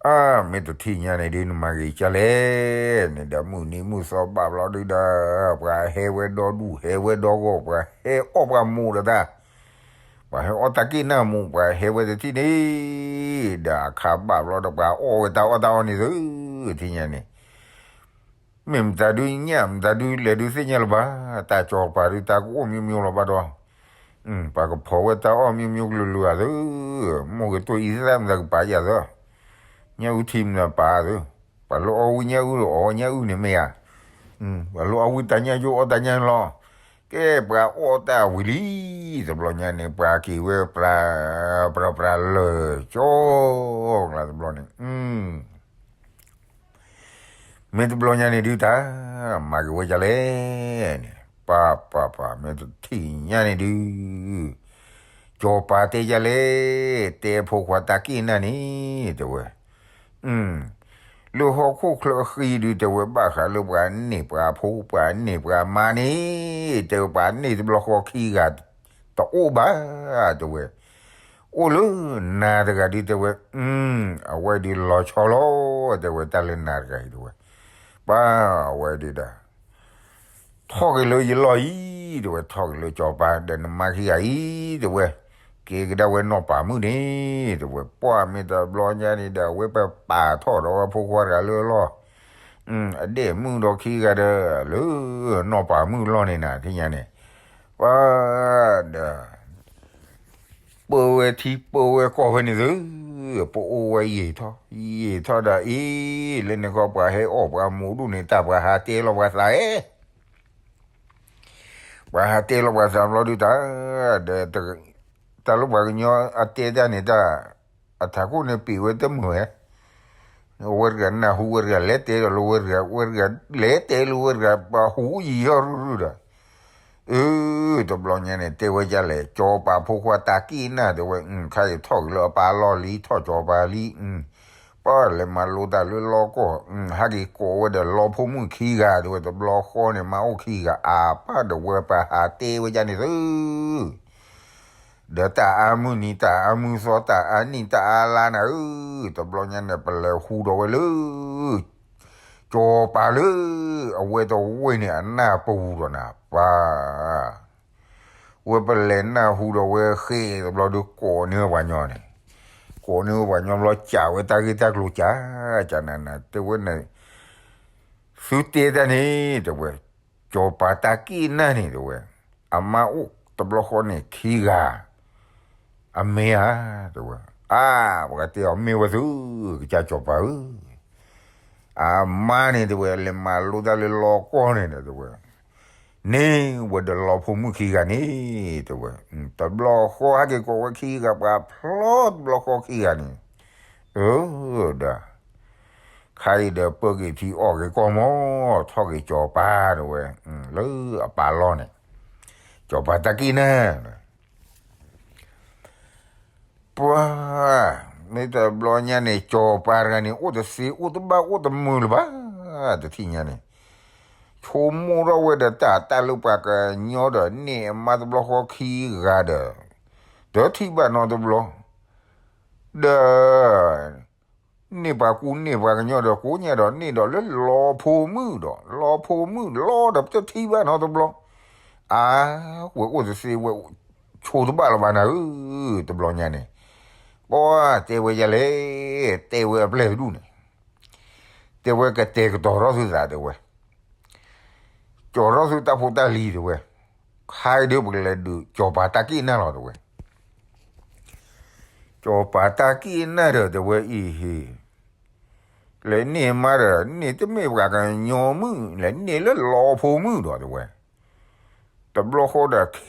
အါ, မ့ၢ်တထံၣ်ညါန့ၣ်ဒုး နမၤဂ့ၤကလဲၣ်န့ၣ်ဒီး မုၢ်နံၤမုၢ်သီဘၣ်ဘျီဒုးဒီး ပှၤဟဲဝဲဒီဒူၣ် ဟဲဝဲဒီဂီၢ် ပှၤဟဲအီၣ်ပှၤမိၢ်ဒီးတၢ်, ပှၤဟဲအီၣ်တၢ်က့ၢ်နၢ်မိၢ် ပှၤဟဲဝဲတထံၣ်န့ၣ်, ဒီးအခါဘၣ်ဘျီဒီး ပှၤအီၣ်ဝဲတၢ်အီၣ်တၢ်အီန့ၣ်သု, ထံၣ်ညါန့ၣ် မ့ၢ်မတၤဒုညၣ် မတၤဒုလဲၤဒုးသ့ၣ်ညါလၢၤဘၣ်, တၢ်ကၠီၤပၤဒုး တၢ်ကအိၣ်မံၤမံၤလီၤဘၣ်ဒီး, ပှၤကဖီၣ်ဝဲတၢ်အီၣ်မံၤမံၤကလုာ်ကလုာ်ဧါသု, မိၢ်ကတိၢ်အံသၣ်မတၤကပာ်ယၤသု, ညၣ်အုၣ်ထံမတၤပာ်သု, ပှၤလၢအီၣ်ဝံညၣ်အုၣ်ဒီးအီၣ်ဝဲညၣ်အုၣ်န့ၣ်မ့ၢ်ဧါ, ပှၤလၢအီၣ်ဝံတၢ်ညၣ်ယိၣ်အီၣ်တၢ်ညၣ်လီၤ, ကဲပှၤအီၣ်တၢ်ဝံၤလံ, တဘျီညါန့ၣ် ပှၤက့ၤဝဲပြၤ, ပြၤပြၤလၢာ်ကၠီ, ကျါတဘျီန့ၣ် မ့ၢ်တဘျီညါန့ၣ်ဒုးတၢ်, မၤက့ၤဝဲဒ်လဲၣ်န့ၣ်, ပၢ်ပၢ်ပၢ် မ့ၢ်တထံၣ်ညါန့ၣ်ဒုး, ကၠီၤပၤတဲဒ်လဲၣ်, တဲဖိခွါတၢ်က့ၢ်နၢ်န့ၣ်, တဲဝဲ, လၢဟီၣ်ခိၣ်ချၢဃံဒုး တဲဝဲဘၣ်ဃးလၢပှၤန့ၢ်ပှၤဖိ ပှၤန့ၢ်ပှၤမါန့ၣ်, တဲဝဲပှၤန့ၢ်တဘျီဃီခံဂၤ တအိၣ်ဘၣ်, တဲဝဲ, အိၣ်လၢနၤတဂၤဒုး တဲဝဲ, အဝဲဒုးလီၤဆီလီၤ, တဲဝဲတၢ်လၢနၤတဂၤအံၤ တဲဝဲ, ပၢ်အဝဲဒုးဒီး ထီၣ်က့ၤလၢယလီၢ်အံၤ, တဲဝဲထီၣ်က့ၤလၢကၠီၤပၤဒီးနမါခံဂၤအံၤ, တဲဝဲ, က့ၤကဒါဝဲနီၢ်ပၤမုၣ်န့ၣ်, တဲဝဲ, ပှၢ်မ့ၢ်တဘျီညါန့ၣ်ဒီး အဝဲပပာ်ထီၣ်ဒီးဝဲဖိခွါတဂၤလၢအလီၢ်, အဒဲၣ်မုၣ်ဒီးခံဂၤဒီး လၢနီၢ်ပၤမုၣ်လီၢ်န့ၣ်နၤ ထံၣ်ညါန့ၣ်, ပှၢ်ဒီး ပၢဝဲထံပၢဝဲကီၢ်ဖဲန့ၣ်သု, ပအိၣ်ဝဲယံာ်ထီၣ်, ယံာ်ထီၣ်ဒီးအံၤ, လၢန့ၣ်ခီပှၤဟဲအီၣ်ပှၤမိၢ်ဒူၣ်န့ၣ် တၢ်ပှၤဟးတဲလီၤပှၤသးဧဲ, ပှၤဟးတဲလီၤပှၤသးဘျီဒုးတၢ်, ဒီး တၢ်လၢပှၤကညီအတဲတၢ်န့ၣ်တၢ်, အထးခိၣ်န့ၣ်ပ့ၤဝဲတမုာ်ဝဲ, ဝဲတဂၤနၢ်ဟူဝဲတဂၤလဲၤတဲဒီးလၢဝဲတဂၤ, ဝဲတဂၤလဲၤတဲလၢဝဲတဂၤ, ပှၤဟူးယံာ်ထီၣ်ရုၢ်ရုၢ်ဒီး အၢ, တဘျီညါန့ၣ် တဲဝဲဒ်လဲၣ်, ကၠီၤပၤဖိခွါတၢ်က့ၢ်နၢ် တဲဝဲ, ခါအံၤထီၣ်က့ၤလၢအပၢ်လီၢ်လံ, ထီၣ်ကၠီၤပၤလံ, ပၢ်လဲၤမၤလိတၢ်လၢလီၢ်ကီၢ်, ဟဲက့ၤကိးဝဲဒီးလီဖိမုၣ်ခံဂၤ တဲဝဲ, တဘျီဃီန့ၣ် မါအိၣ်ခံဂၤအါပၢ်ဒီးဝဲပှၤဟးတဲဝဲဒ်န့ၣ်သု ဒီးတၢ်အါမုၢ်နံၤ တၢ်အါမုၢ်သီ တၢ်အါနံၣ် တၢ်အါလါနၤဧၢ, တဘျီညါန့ၣ် ပလဲၤဟူဒီးဝဲလၢ ကၠီၤပၤလၢ အဝဲတဝ့ၢ်န့ၣ် အနၢ်ပူၤဒီးနၤ ပၢ်, ဝဲပလဲၤနၢ်ဟူဒီးဝဲဃ့တဘျီဒီးကိးန့ၢ်ဝဲပှၤညီန့ၣ်, ကိး ကိးန့ၢ်ဝဲပှၤကညီဘျီ ကးဝဲတၢ်ဂ့ၢ်တၢ်ကျိၤ ကးကးနးနး တဲဝဲန့ၣ်, သုတဲတၢ်န့ၣ် တဲဝဲ, စီၤပၤတၢ်က့ၣ်နၢ်န့ၣ် တဲဝဲ, အမါအိၣ်တဘျီဃီန့ၣ် ခံဂၤ, အမ့ၢ်ဧါ, တဲဝဲ, အါ, ပှၤကတဲအီၤ မ့ၢ်ဝဲသု, ကစၢ်စီၤပၤဧၢ, အမါန့ၣ် တဲဝဲ, လဲၤမၤလိတၢ်လၢလီကီၢ်န့ၣ်ဒီး တဲဝဲ, န့ၢ်ဝဲဒီးလီဖိမုၣ်ခံဂၤန့ၣ် တဲဝဲ, တဘျီဃီဟဲက့ၤကိးဝဲခံဂၤ ပှၤဖျီတဘျီဃီခံဂၤန့ၣ်, အၢ, ဒီး, ခါအံၤဒီးပၢက့ၤထံအီၣ်က့ၤကီၢ်မး, ထီၣ်က့ၤစီၤပၤ တဲဝဲ, လၢအပၢ်လီၢ်န့ၣ်, စီၤပၤတၢ်က့ၣ်နၢ် ပှၤ, မ့ၢ်တဘျီညါန့ၣ် စီၤပၤတဂၤန့ၣ် အိၣ်တသ့အိၣ်တဘၣ်အိၣ်တမုာ်လၢၤဘၣ်, တထံၣ်ညါန့ၣ်, ဆိကမိၣ်ထီၣ်ဝဲဒီးတၢ်တၢ်လၢပှၤကညီဒီး န့ၢ်အမါတဘျီဃီခံဂၤဒီး, တထံၣ်ဘၣ်နီတဘျီ, ဒီး န့ၢ်ပှၤကူန့ၢ်ပှၤကညီဒီး ကိးညါဒီးန့ၢ်ဒီးလၢလီဖိမုၣ်ဒီး လီဖိမုၣ်လီဒီး ပတထံၣ်ဘၣ်နီတဘျီ, အါ, ဝဲအိၣ်တသ့ဝဲ, ဆိတဘၣ်လၢၤဘၣ်နၤဧၢ, တဘျီညါန့ၣ်, ပှၤတဲဝဲယၤလဲၣ်, တဲဝဲအပျဲၢ်တဒူၣ်န့ၣ်, တဲဝဲကတဲာ်ကတီၤထီၣ်သုသး တဲဝဲ, ကၠီၤထီၣ်သုတၢ်ဖိတၢ်လံၤ တဲဝဲ, ခါအံၤဒီးပကလဲၤဒုး စီၤပၤတၢ်က့ၣ်နၢ်လီၤ တဲဝဲ စီၤပၤတၢ်က့ၣ်နၢ်ဒီး တဲဝဲအံၤ, လဲၤန့ၢ်မါဒီး န့ၢ်တမ့ၢ်ပှၤကညီမုၣ် လဲၤန့ၢ်လၢလီဖိမုၣ်ဒီး တဲဝဲ, တဘျီဃီ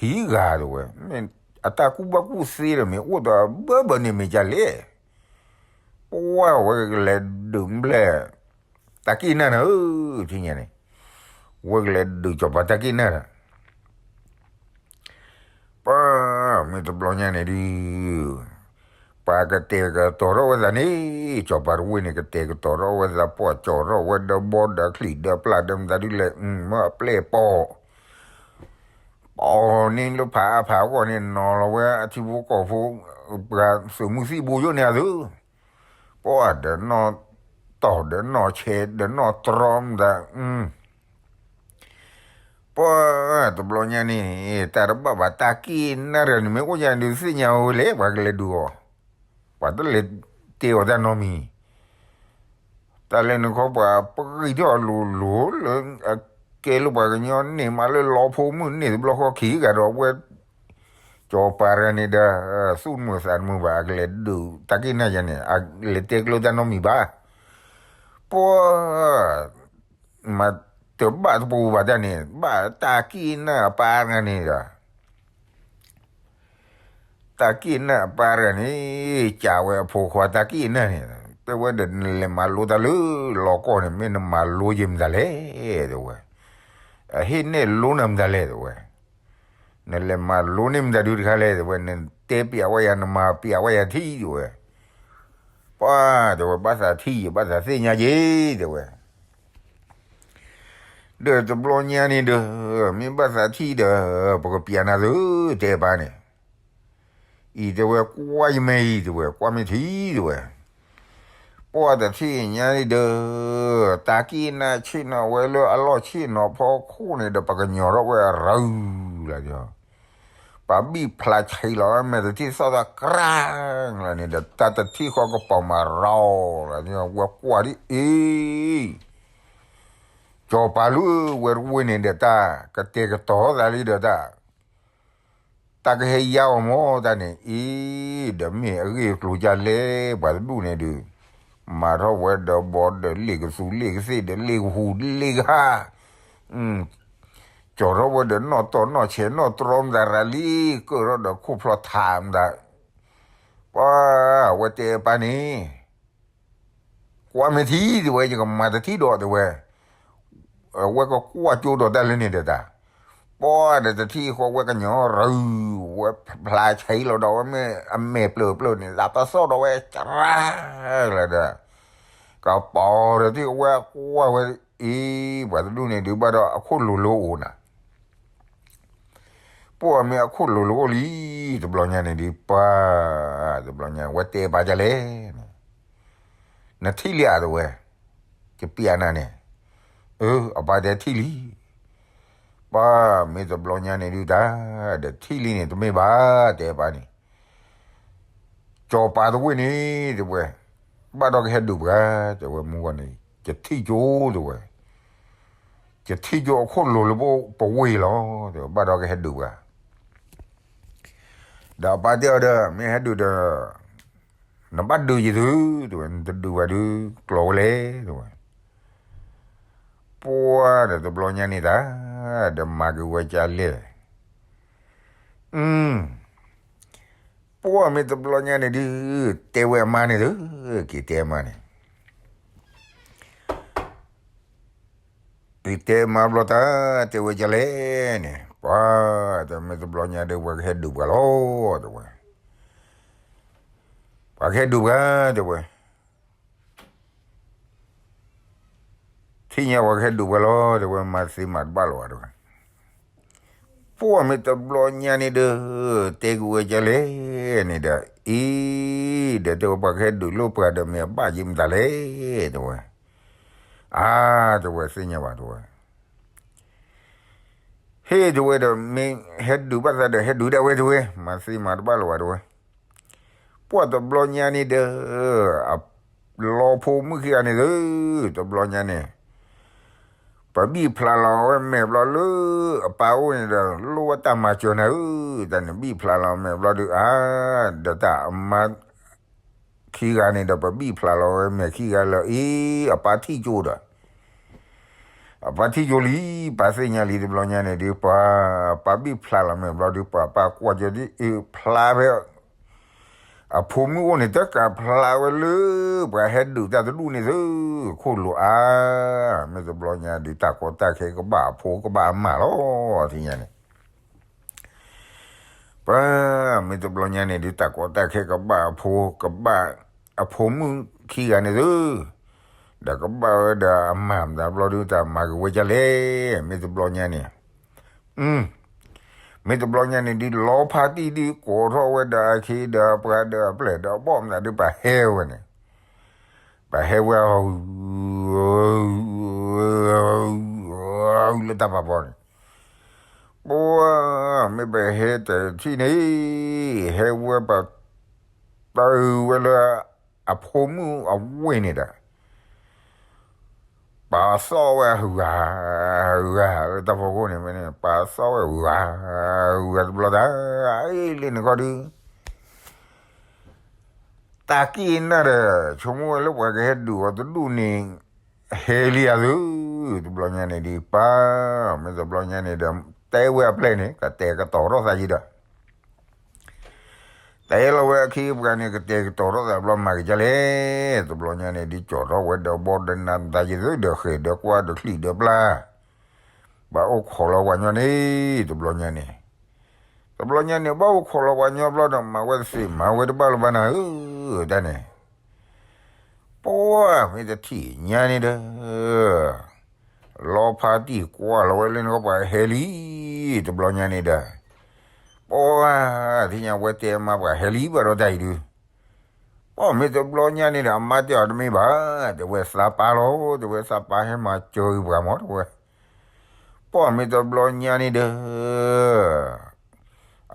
ဒီးခံဂၤ တဲဝဲ, မ့ၢ်အတၢ်ကူၣ်ဘၣ်ကူၣ်သ့ဒီး မ့ၢ်အိၣ်ဒီးဘၢဘၢန့ၣ်မ့ၢ်ကလဲၣ်, ပဝဲဝဲကလဲၤဒုးဘျဲၣ် တၢ်က့ၣ်နၢ်န့ၣ်ဧၢ, ထံၣ်ညါန့ၣ်, ဝဲကလဲၤဒုးစီၤပၤတၢ်က့ၣ်နၢ်ဒီး ပှၤမ့ၢ်တဘျီညါန့ၣ်ဒုး, ပှၤကတဲာ်ကတီၤထီၣ်ဝဲသးန့ၣ်, စီၤပၤတဝ့ၢ်န့ၣ် ကတဲာ်ကတီၤထီၣ်ဝဲသး ပှၤကၠီၤထီၣ်ဝဲဒီးဘီဒီးချံးဒီးပျၢ်ဒီးမတၤဒုးလဲၣ်, မ့ၢ်အပျဲၢ်ပီၤ, ပီၤန့ၣ်လၢဖးအါဖးအဂီၢ်န့ၣ် နီၤလီၤဝဲအထံဖိကီၢ်ဖိ, ပှၤသုးမုၢ်သံၣ်ဘိယိၣ်န့ၣ်အသု, ပှၤဒီးနီၢ်တီၢ်ဒီးနီၢ်ဆဲး ဒီးနီၢ်တြီမတၤ ပှၤတဘျီညါန့ၣ်, တၢ်တဘၣ်ဘၣ်တၢ်က့ၣ်နၢ်ဒီး နမ့ၢ်အိၣ်ညါဒုးသ့ၣ်ညါဝဲလဲၣ် ပှၤကလဲၤဒုးအီၤ, ပှၤတလဲၤတဲအီၤတၢ်နီတမံၤ, တၢ်လဲၤနုာ်ခီပှၤပဂံၢ်ထီၣ်လိၤလိၤလၢ အကဲလၢပှၤကညီန့ၢ်မးလၢလီဖိမုၣ်န့ၣ်တဘျီဃီခံဂၤဒီးဝဲ, စီၤပၤတဂၤန့ၣ်ဒီး, သူၣ်တမုာ်သးတမုာ်ဘၣ် အကလဲၤဒုးတၢ်က့ၣ်နၢ်ယၤန့ၣ် အလဲၤတဲကျိတၢ်နီတမံၤဘၣ်, ပှၤ မၤတဘၣ်တပူၤဘၣ်တၢ်န့ၣ် ဘၣ်တၢ်က့ၣ်နၢ်အပၢ်တဂၤန့ၣ်ဒီး, တၢ်က့ၣ်နၢ်အပၢ်တဂၤန့ၣ်, ကးဝဲအဖိခွါတၢ်က့ၣ်နၢ်န့ၣ်, တဲဝဲဒီးနလဲၤမၤလိတၢ်လၢလီၤကီၢ်န့ၣ် မ့ၢ်နမၤလိယဲမတၤလဲၣ် တဲဝဲ, အဟ့ၣ်နဲၣ်လိနၤမတၤလဲၣ် တဲဝဲ, နလဲၤမၤလိန့ၢ်မတၤဒုးတခါလဲၣ် တဲဝဲ, နတဲပျးဝဲယၤ နမၤပျးဝဲယၤထံၣ် တဲဝဲ, ပှၤ တဲဝဲ ဘၣ်သးထံၣ်ယဲ ဘၣ်သးသ့ၣ်ညါယဲ တဲဝဲ ဒီးတဘျီညါန့ၣ်ဒီး, မ့ၢ်ဘၣ်သးထံၣ်ဒီး, ပကပျးနၤသု, တဲပၢ်န့ၣ်, အံၤတဲဝဲ ကွၢ်ယမဲအံၤ တဲဝဲ ကွၢ်မ့ၢ်ထံ တဲဝဲ, ပှၤတထံၣ်ညါန့ၣ်ဒီး, တၢ်က့ၣ်နၢ်ဆ့ၣ်နီၤဝဲလၢအလီၢ်ဆ့ၣ်နီၤဖီခိၣ်န့ၣ်ဒီး ပှၤကညီထီၣ်ဝဲရၢလီၤဒီး ပှၤဘံၣ်ဖျါဆံးလီၤဝဲ မဲာ်တထံၣ်သီၣ်သီၣ်ကြၢးလီၤန့ၣ်ဒီး တၢ်တထံၣ်ဃီကပီၤမၤရီလီၤန့ၣ် ဝဲကွၢ်ဒ်အံၤ, စီၤပၤလၢဝဲတဝ့ၢ်န့ၣ်ဒီးတၢ်ကတဲာ်ကတီၤသးလံဒီးတၢ်, တၢ်ကဟဲယါအီၤမ့ၢ်တၢ်န့ၣ်အံၤ, ဒီးမ့ၢ်အဂ့ၢ်အကျိၤဒ်လဲၣ် ပှၤတဒူၣ်န့ၣ်ဒီး, မၤထီၣ်ဝဲဒီးဘီဒီးလ့ၣ်ကသူလ့ၣ်ကသ့ၣ်ဒီးလ့ၣ်ကဟူးလ့ၣ်ကဟၣ် ကၠီၤထီၣ်ဝဲဒီးနီၣ်တီၢ်နီၣ်ဆဲးနီၣ်တြီမတၤရၤလံ, ကၢၣ်ထီၣ်ဒီးခိၣ်ဖျီၣ်ထးမတၤ, ပှၤဝဲတဲပၢ်န့ၣ်, ကွၢ်မ့ၢ်ထံ တဲဝဲ ယကမၤတထံၣ်ဒီး တဲဝဲ, ဝဲကကွၢ်ကၠိဒီးတၢ်လၢန့ၣ်ဒီးတၢ်, ပှၤဒီးတထံၣ်ဃီဝဲကညီရၢ, ဝဲဖျါဆံးလီၤဒီးဝဲမ့ၢ်အမဲာ်ပျၢၤပျၢၤန့ၣ် သးပသီၣ်ဒီးဝဲစရၢလီၤဒီး, ကပီၤဒီးထံၣ်ဝဲကွၢ်ဝဲအံၤ, ပှၤတဒူၣ်န့ၣ်ဒုးဘၣ်ဒီးအခိၣ်လိၤလိၤအိၣ်နၤ ပှၤမ့ၢ်အခိၣ်လိၤလိၤအိၣ်လံ, တဘျီညါန့ၣ်ဒုးပၢ်, တဘျီညါဝဲတဲပၢ်ဒ်လဲၣ်န့ၣ်, နထံၣ်လံဧါ တဲဝဲ, ယပျးနၤန့ၣ်, အၢ အပၢ်တဲထံၣ်လံ, ပၢ်မ့ၢ်တဘျီညါန့ၣ်ဒုးတၢ်, ဒီးထံၣ်လံန့ၣ်တမ့ၢ်ဘၣ် တဲပၢ်န့ၣ် စီၤပၤတဝ့ၢ်န့ၣ် တဲဝဲ, ဘၣ်ဒီးကဟဲဒုးပှၤ တဲဝဲ မုၢ်ဂီၤန့ၣ် ယထံၣ်ကၠိ တဲဝဲ, ယထံၣ်ကၠိအခိၣ်လိၤလၢပဝ့ၢ်လီၤ တဲဝဲ, ဘၣ်ဒီးကဟဲဒုးပှၤ. ဒီးအပၢ်တဲအီၤဒီး မ့ၢ်ဟဲဒုးဒီး နဘၣ်ဒုးယၤသု တဲဝဲ, နတဒုးဘၣ်ဒုး ကျိၤဝဲလဲၣ် တဲဝဲ. ပှၢ်ဒီးတဘျီညါန့ၣ်တၢ် ဒီးမၤက့ၤဝဲကလဲၣ်. ပှၢ်မ့ၢ်တဘျီညါန့ၣ်ဒုး တဲဝဲအမါန့ၣ်သု, က့ၤတဲအမါန့ၣ်, က့ၤတဲအမါဘျီတၢ် တဲဝဲကလဲၣ်န့ၣ် ပှၢ်, တမ့ၢ်တဘျီညါဒီး ပှၤကဟဲဒုးပှၤလီၤ တဲဝဲ, ပှၤကဟဲဒုးပှၤ တဲဝဲ. ထံၣ်ညါပှၤကဟဲဒုးပှၤလီၤ တဲဝဲ, မၤသ့မၤတဘၣ်လီၤဘၣ် တဲဝဲ. ပှၢ်မ့ၢ်တဘျီညါန့ၣ်ဒီး တဲက့ၤဝဲကလဲၣ်န့ၣ်ဒီး အံၤ ဒီးတဲဝဲ ပှၤကဟဲဒုးလိာ်ပှၤဒီး မ့ၢ်အဘၣ်ယံမတၤလဲၣ် တဲဝဲ. အါ တဲဝဲ သ့ၣ်ညါဘၣ် တဲဝဲ. ဟ့ၣ် တဲဝဲဒီး မ့ၢ်ဟဲဒုးဘၣ်သးဒီး ဟဲဒုးဒၣ်ဝဲ တဲဝဲ, မၤသ့မၤတဘၣ်လီၤဘၣ် တဲဝဲ. ပှၢ်တဘျီညါန့ၣ်ဒီး အလီဖိမုၣ်ခံဂၤန့ၣ်သု, တဘျီညါန့ၣ် ပဘံၣ်ဖျါလီၤဝဲမဲာ်ဘျီလၢ အပၢ်အိၣ်န့ၣ်ဒီး လိၣ်ဝဲတၢ်မၤစၢၤနၤဧၢ, တၢ်န့ၣ် ဘံၣ်ဖျါလီၤမဲာ်ဘျီဒီး အါ ဒီးတၢ်အမါခံဂၤန့ၣ်ဒီး ပဘံၣ်ဖျါလီၤဝဲမဲာ်ခံဂၤလၢအံၤ အပၢ်ထံၣ်ကၠိဒီး အပၢ်ထံၣ်ကၠိလံ, ပၢ်သ့ၣ်ညါလံ တဘျီညါန့ၣ်ဒီး ပှၢ် ပၢ်ဘံၣ်ဖျါလီၤမဲာ်ဘျီဒီး ပှၢ်ပၢ်ကွၢ်ကၠိဒီး အ့ ဖျါဖဲ အဖိမုၣ်အိၣ်န့ၣ် တကးဖျါဝဲလၢ ပှၤဟဲဒုးတၢ်တဒူၣ်န့ၣ်သု, ခိၣ်လိၤအါ, မ့ၢ်တဘျီညါဒီး တၢ်ကီတၢ်ခဲကဘၣ်အဖိကဘၣ်အမါလီၤ ထံၣ်ညါန့ၣ် ပှၤ မ့ၢ်တဘျီညါန့ၣ်ဒီး တၢ်ကီတၢ်ခဲကဘၣ်အဖိ ကဘၣ်အဖိမုၣ်ခံဂၤန့ၣ်သု, ဒီးကဘၣ်ဝဲဒီးအမါမတၤဘျီဒီး တၢ်မၤက့ၤဝဲကလဲၣ်, မ့ၢ်တဘျီညါန့ၣ် မ့ၢ်တဘျီညါန့ၣ်ဒီး လီဖးတံၢ်ဒီး ကိးထီၣ်ဝဲဒီးအခ့ဒီးအပှၤဒီးအပျဲၢ်ဒီးအဘီၣ်မတၤဒီး ပှၤဟဲဝဲန့ၣ်, ပှၤဟဲဝဲ လၢတၢ်ဖးဖီန့ၣ်, ပှၤ မ့ၢ်ပဟဲတထံၣ်န့ၣ် ဟဲဝဲပှၤ တၢ်ဝဲလၢ အဖိမုၣ်အဝ့ၢ်န့ၣ်ဒီး ပှၤသီၣ်ဝဲဂၤ ဂၤလၢတၢ်ဖီခိၣ်န့ၣ် မ့ၢ်န့ၣ် ပှၤသီၣ်ဝဲဂၤ ဂၤတဘျီတၢ် အ့ၣ် လၢန့ၣ်ခီဒီး တၢ်က့ၢ်နၢ်ဒီး ဆိကမိၣ်ဝဲလၢပှၤကဟဲဒုးအီၤတဒူၣ်န့ၣ် ဟဲလံဧါသု, တဘျီညါန့ၣ်ဒီး ပှၤ မ့ၢ်တဘျီညါန့ၣ်ဒီး တဲဝဲအပျဲၢ်န့ၣ် ကတဲာ်ကတီၤထီၣ်သးယံၤဒီး တဲလီၤဝဲအခ့အပှၤန့ၣ် ကတဲာ်ကတီၤထီၣ်သးဘျီ မၤက့ၤကလဲၣ်, တဘျီညါန့ၣ်ဒီး ကၠီၣ်ထီၣ်ဝဲဒီးဘီဒီးနးမတၤယံၤသု ဒီးဃဲၤဒီးကွၢ်ဒီးချံၣ်ဒီးပျၢ် ဘၣ်အိၣ်ခိးလီၤပှၤညီန့ၣ်, တဘျီညါန့ၣ် တဘျီညါန့ၣ် ဘၣ်အိၣ်ခိးလီၤပှၤညီဘျီဒီး မၤဝဲတသ့ မၤဝဲတဘၣ်လၢၤဘၣ်နၤဧၢ, တၢ်န့ၣ် ပှၤ မ့ၢ်တထံၣ်ညါန့ၣ်ဒီး လီဖးတံၢ်ကွၢ်လီၤဝဲလၢန့ၣ် ပှၤဟဲလံ, တဘျီညါန့ၣ်ဒီး ပှၤ သ့ၣ်ညါဝဲတဲမါ ပှၤဟဲလံဘၣ်ဒီးတၢ်အံၤဒုး, ပှၤ မ့ၢ်တဘျီညါန့ၣ်ဒီး အမါတဲအီၤတမ့ၢ်ဘၣ်, တဲဝဲသးပၢ်လီၤ, တဲဝဲသးပၢ်ဟဲမၤစၢၤပှၤမၢ် တဲဝဲ ပှၤ မ့ၢ်တဘျီညါန့ၣ်ဒီး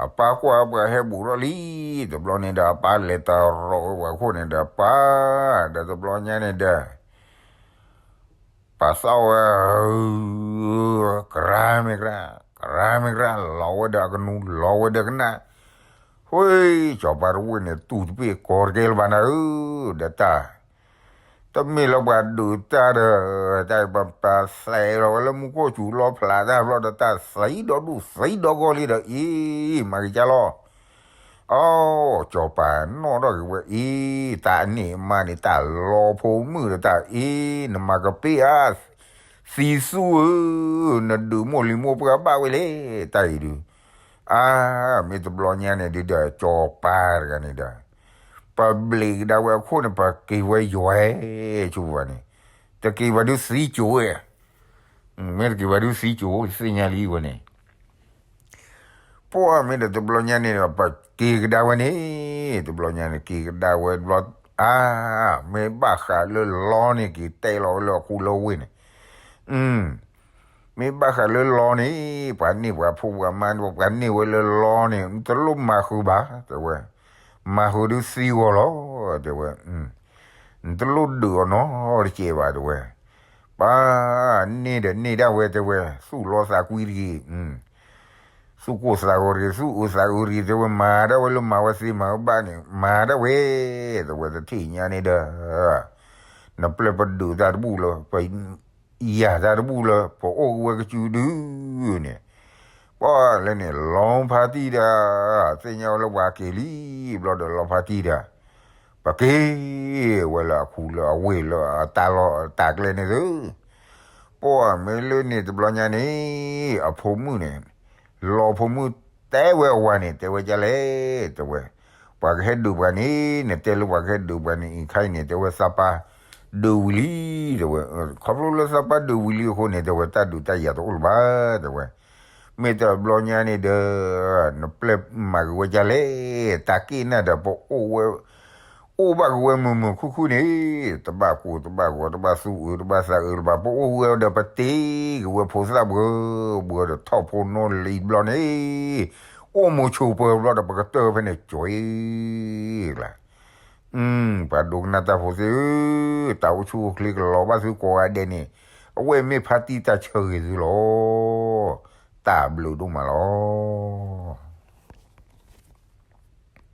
အပၢ်ကွၢ်ပှၤဟဲဘူးထီၣ်လံ, တဘျီန့ၣ်ဒီး အပၢ်လဲၤတရီးဝဲပှၤခိၣ်န့ၣ်ဒီး ပှၤ ဒီးတဘျီညါန့ၣ်ဒီး ပှၤသီၣ်ဝဲ ကရၢမ့ၢ်ကရၢ, ကရၢမ့ၢ်ကရၢ, လီၤဝဲဒီးအကနူၤ လီၤဝဲဒီးကနၣ်, ဟူး စီၤပၤတဝ့ၢ်န့ၣ် တူၢ်တဘ့ၣ်ကီတကဲလၢၤဘၣ်နၤဧၢ, ဒီးတၢ် တမ့ၢ်လၢပှၤဒုးတၢ်ဒီး တၢ်ပပာ်သဲးလီၤဝဲလၢမူခိၣ်စူၤလီဖျးတၢ်ဘျီဒီး တၢ်သံဒီဒူၣ်သံဒီဂီၢ်လံဒီး အံၤ မၤက့ၤကၢ်လီၤ. အိ စီၤပၤနီၣ်ထီၣ်က့ၤဝဲအံၤ, တၢ်အန့ၣ်မါန့ၣ် တၢ်လီဖိမုၣ်ဒီးတၢ်အံၤ နမၤကပ့ၢ်အါ, သံသူဧၢ, နဒုးမိၢ်လံၤမိၢ်ပှၢ်ဘၣ်ဝဲလဲၣ်, တၢ်အံၤဒုး အါ မ့ၢ်တဘျီညါန့ၣ်ဒုးဒီး စီၤပၤတဂၤန့ၣ်ဒီး ပဘျံးကဒါဝဲအခိၣ်န့ၣ် ပက့ၤဝဲယွၤ ဆိပှၤန့ၣ်, တက့ၤဘၣ်ဒုးသံကၠိဝဲ, မ့ၢ်တက့ၤဘၣ်ဒုးသံကၠိ သ့ၣ်ညါလံဝဲန့ၣ်, ပှၤမ့ၢ်ဒီးတဘျီညါန့ၣ်ဒီး ပက့ၤကဒါဝဲန့ၣ်, တဘျီညါန့ၣ် က့ၤကဒါဝဲတဘျီ, အါ မ့ၢ်ဘၣ်ဃးလၢလီန့ၣ် က့ၤတဲလီၤဝဲလၢအဃိလၢဝ့ၢ်န့ၣ် မ့ၢ်ဘၣ်ဃးလၢလီန့ၣ် ပှၤန့ၢ်ပှၤဖိပှၤမါ ပှၤန့ၢ်ဝဲလၢလီန့ၣ် နတလိၣ်မၤဃုာ်ဘၣ် တဲဝဲ, မၤဃုာ်ဒုးသံဂီၤလီၤ, တဲဝဲ, နတလိၣ်ဒုးအီၤနီတကဲးဘၣ် တဲဝဲ, ပၢ်, န့ၢ်ဒီးန့ၢ်ဒၣ်ဝဲ တဲဝဲ, သူၣ်လီသးကွံတဂ့ၤ, သူၣ်ကိၢ်သးဂီၤတဂ့ၤ, သူၣ်အုးသးအုးတဂ့ၤ တဲဝဲ, မၤဒၣ်ဝဲလၢမၤဝဲသ့မၤဝဲဘၣ်န့ၣ် မၤဒၣ်ဝဲ, တဲဝဲ, တထံၣ်ညါန့ၣ်ဒီး နပျဲၢ်ပဒုးတၢ်တဘူၣ်လၢ ပ ယၤတၢ်တဘူၣ်လၢ ပအိၣ်ကဝဲကစုဒုန့ၣ်, ပှၤလၢန့ၣ် လီၤဖးတံၢ်တၢ်, သ့ၣ်ညါဝဲလၢပှၤက့ၤလံ, ဘျီဒီးလီၤဖးတံၢ်တၢ်, ပက့ၤဝဲလၢအခူလၢအဝ့ၢ်လၢအတၢ်လီၢ်တၢ်ကျဲန့ၣ်သု, ပှၤမ့ၢ်လၢန့ၣ်တဘျီညါန့ၣ်, အဖိမုၣ်န့ၣ်, လီၤဖိမုၣ်တဲဝဲအဝၤန့ၣ် တဲဝဲဒ်လဲၣ်, တဲဝဲ, ပှၤကဟဲဒုးပှၤန့ၣ်, နတဲလၢပှၤကဟဲဒုးပှၤန့ၣ် အံၤခါအံၤန့ၣ် တဲဝဲ သးပှၢ်ဒုးဝံၤလံ, တဲဝဲ, ခီဖျိလၢသးပှၢ်ဒုးဝံၤလံအဃိန့ၣ် တဲဝဲ တၢ်ဒုးတၢ်ယၤတအိၣ်လၢၤဘၣ်, တဲဝဲ, မ့ၢ်တဘျီညါန့ၣ်ဒီး နပျဲၢ်မၤက့ၤဝဲဒ်လဲၣ်, တၢ်က့ၢ်နၢ်ဒီးပအိၣ်ဝဲ အိၣ်ဘၣ်က့ၤဝဲမုာ်မုာ်ခုၣ်ခုၣ်န့ၣ်, တဘၣ်ကိၢ်တဘၣ်ဂီၤ တဘၣ်သူၣ်အုးတဘၣ်သးအုးလၢၤဘၣ်, ပအိၣ်ဝဲဒီးပတ့က့ၤဝဲဖိသၣ်ဘှီဘှီ ဒီးထီၣ်ဖိနီၣ်လံၤဘျီန့ၣ်, အိၣ်မူဆိးပၢၤဘျီဒီးပကတၢၢ်ဖဲန့ၣ်ကွံာ်ကျါ, ပှၤဒိကနၣ်တၢ်ဖိသ့ၣ်ဧၢ, တၢ်အိၣ်ဆူၣ်အိၣ်ချ့ကလီၤဘၣ်သုကိးဂၤဒဲးန့ၣ်, အဝဲမ့ၢ်ဖါတံၢ်တၢ်ဆၢဂ့ၤသုလီၤ, တၢ်ဘျုးဒိၣ်မးလီၤ.